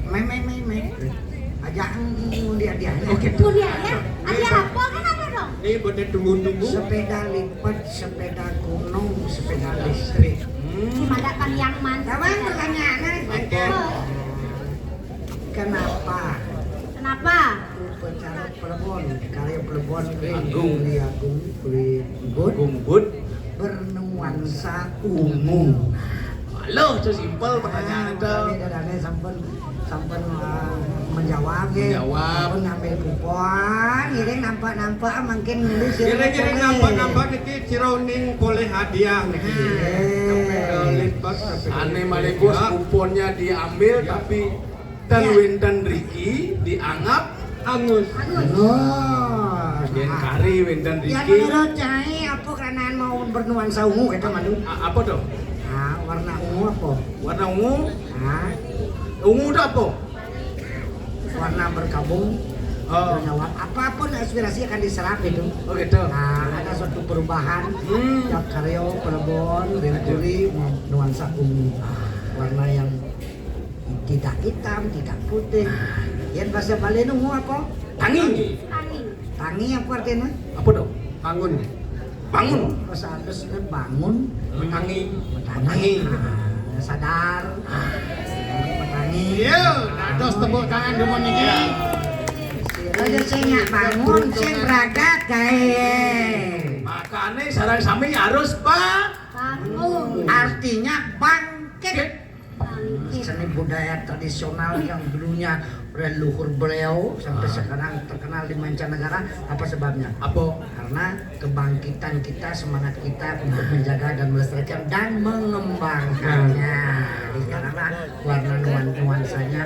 Me me me me. Aja ngundi hadiahnya. Tuh dia ya, ada apa kan ada dong? Ini buat tunggu-tunggu. Sepeda lipat, sepeda gunung, sepeda listrik. Cuma datang yang man. Kawan pertanyaannya, kenapa Kenapa? upacara plebon, karya plebon Agung. Beli Agung, Beli Bud Gumbut. Bernuansa ungu? Halo, itu simpel pertanyaan itu. Ini dadane sampun sampun uh, menjawab ya. Menjawab. Sampun ngambil kupon, ini nampak-nampak makin nulis. Kira-kira nampak-nampak niki cironing poleh hadiah niki. Iya. Sampai ke lipat, sampai ke Ane lipat. malih bos Ya. kuponnya diambil, tapi ten Ya. wenten riki dianggap Angus. Oh. Yen kari wenten Ya riki. Menurut cai apa karena mau bernuansa ungu kita malu? A- apa tuh? Nah, warna ungu apa? Warna ungu. Nah, Ungu itu apa? Warna berkabung. Oh. Menjawab apapun aspirasi akan diserap itu. Oh gitu. Nah, ada suatu perubahan. Hmm. Tiap karyo, pelebon, rempuri, nuansa ungu. Warna yang tidak hitam, tidak putih. Yang bahasa Bali ungu apa? Tangi. Tangi apa artinya? Apa dong? Bangun. Bangun. Bahasa halusnya bangun. Tangi. Tangi. Nah, sadar. Tangi. Iya, dados tepuk tangan dulu niki. Aja sing nyak bangun, sing bragat kae. Makanya sarang sami harus pak. Bangun. Artinya bangkit. Bangkit. Seni budaya tradisional yang dulunya leluhur beliau sampai sekarang terkenal di mancanegara, apa sebabnya? Apa? Karena kebangkitan kita, semangat kita untuk menjaga dan melestarikan dan mengembangkannya. Jadi karena warna nuan- nuansanya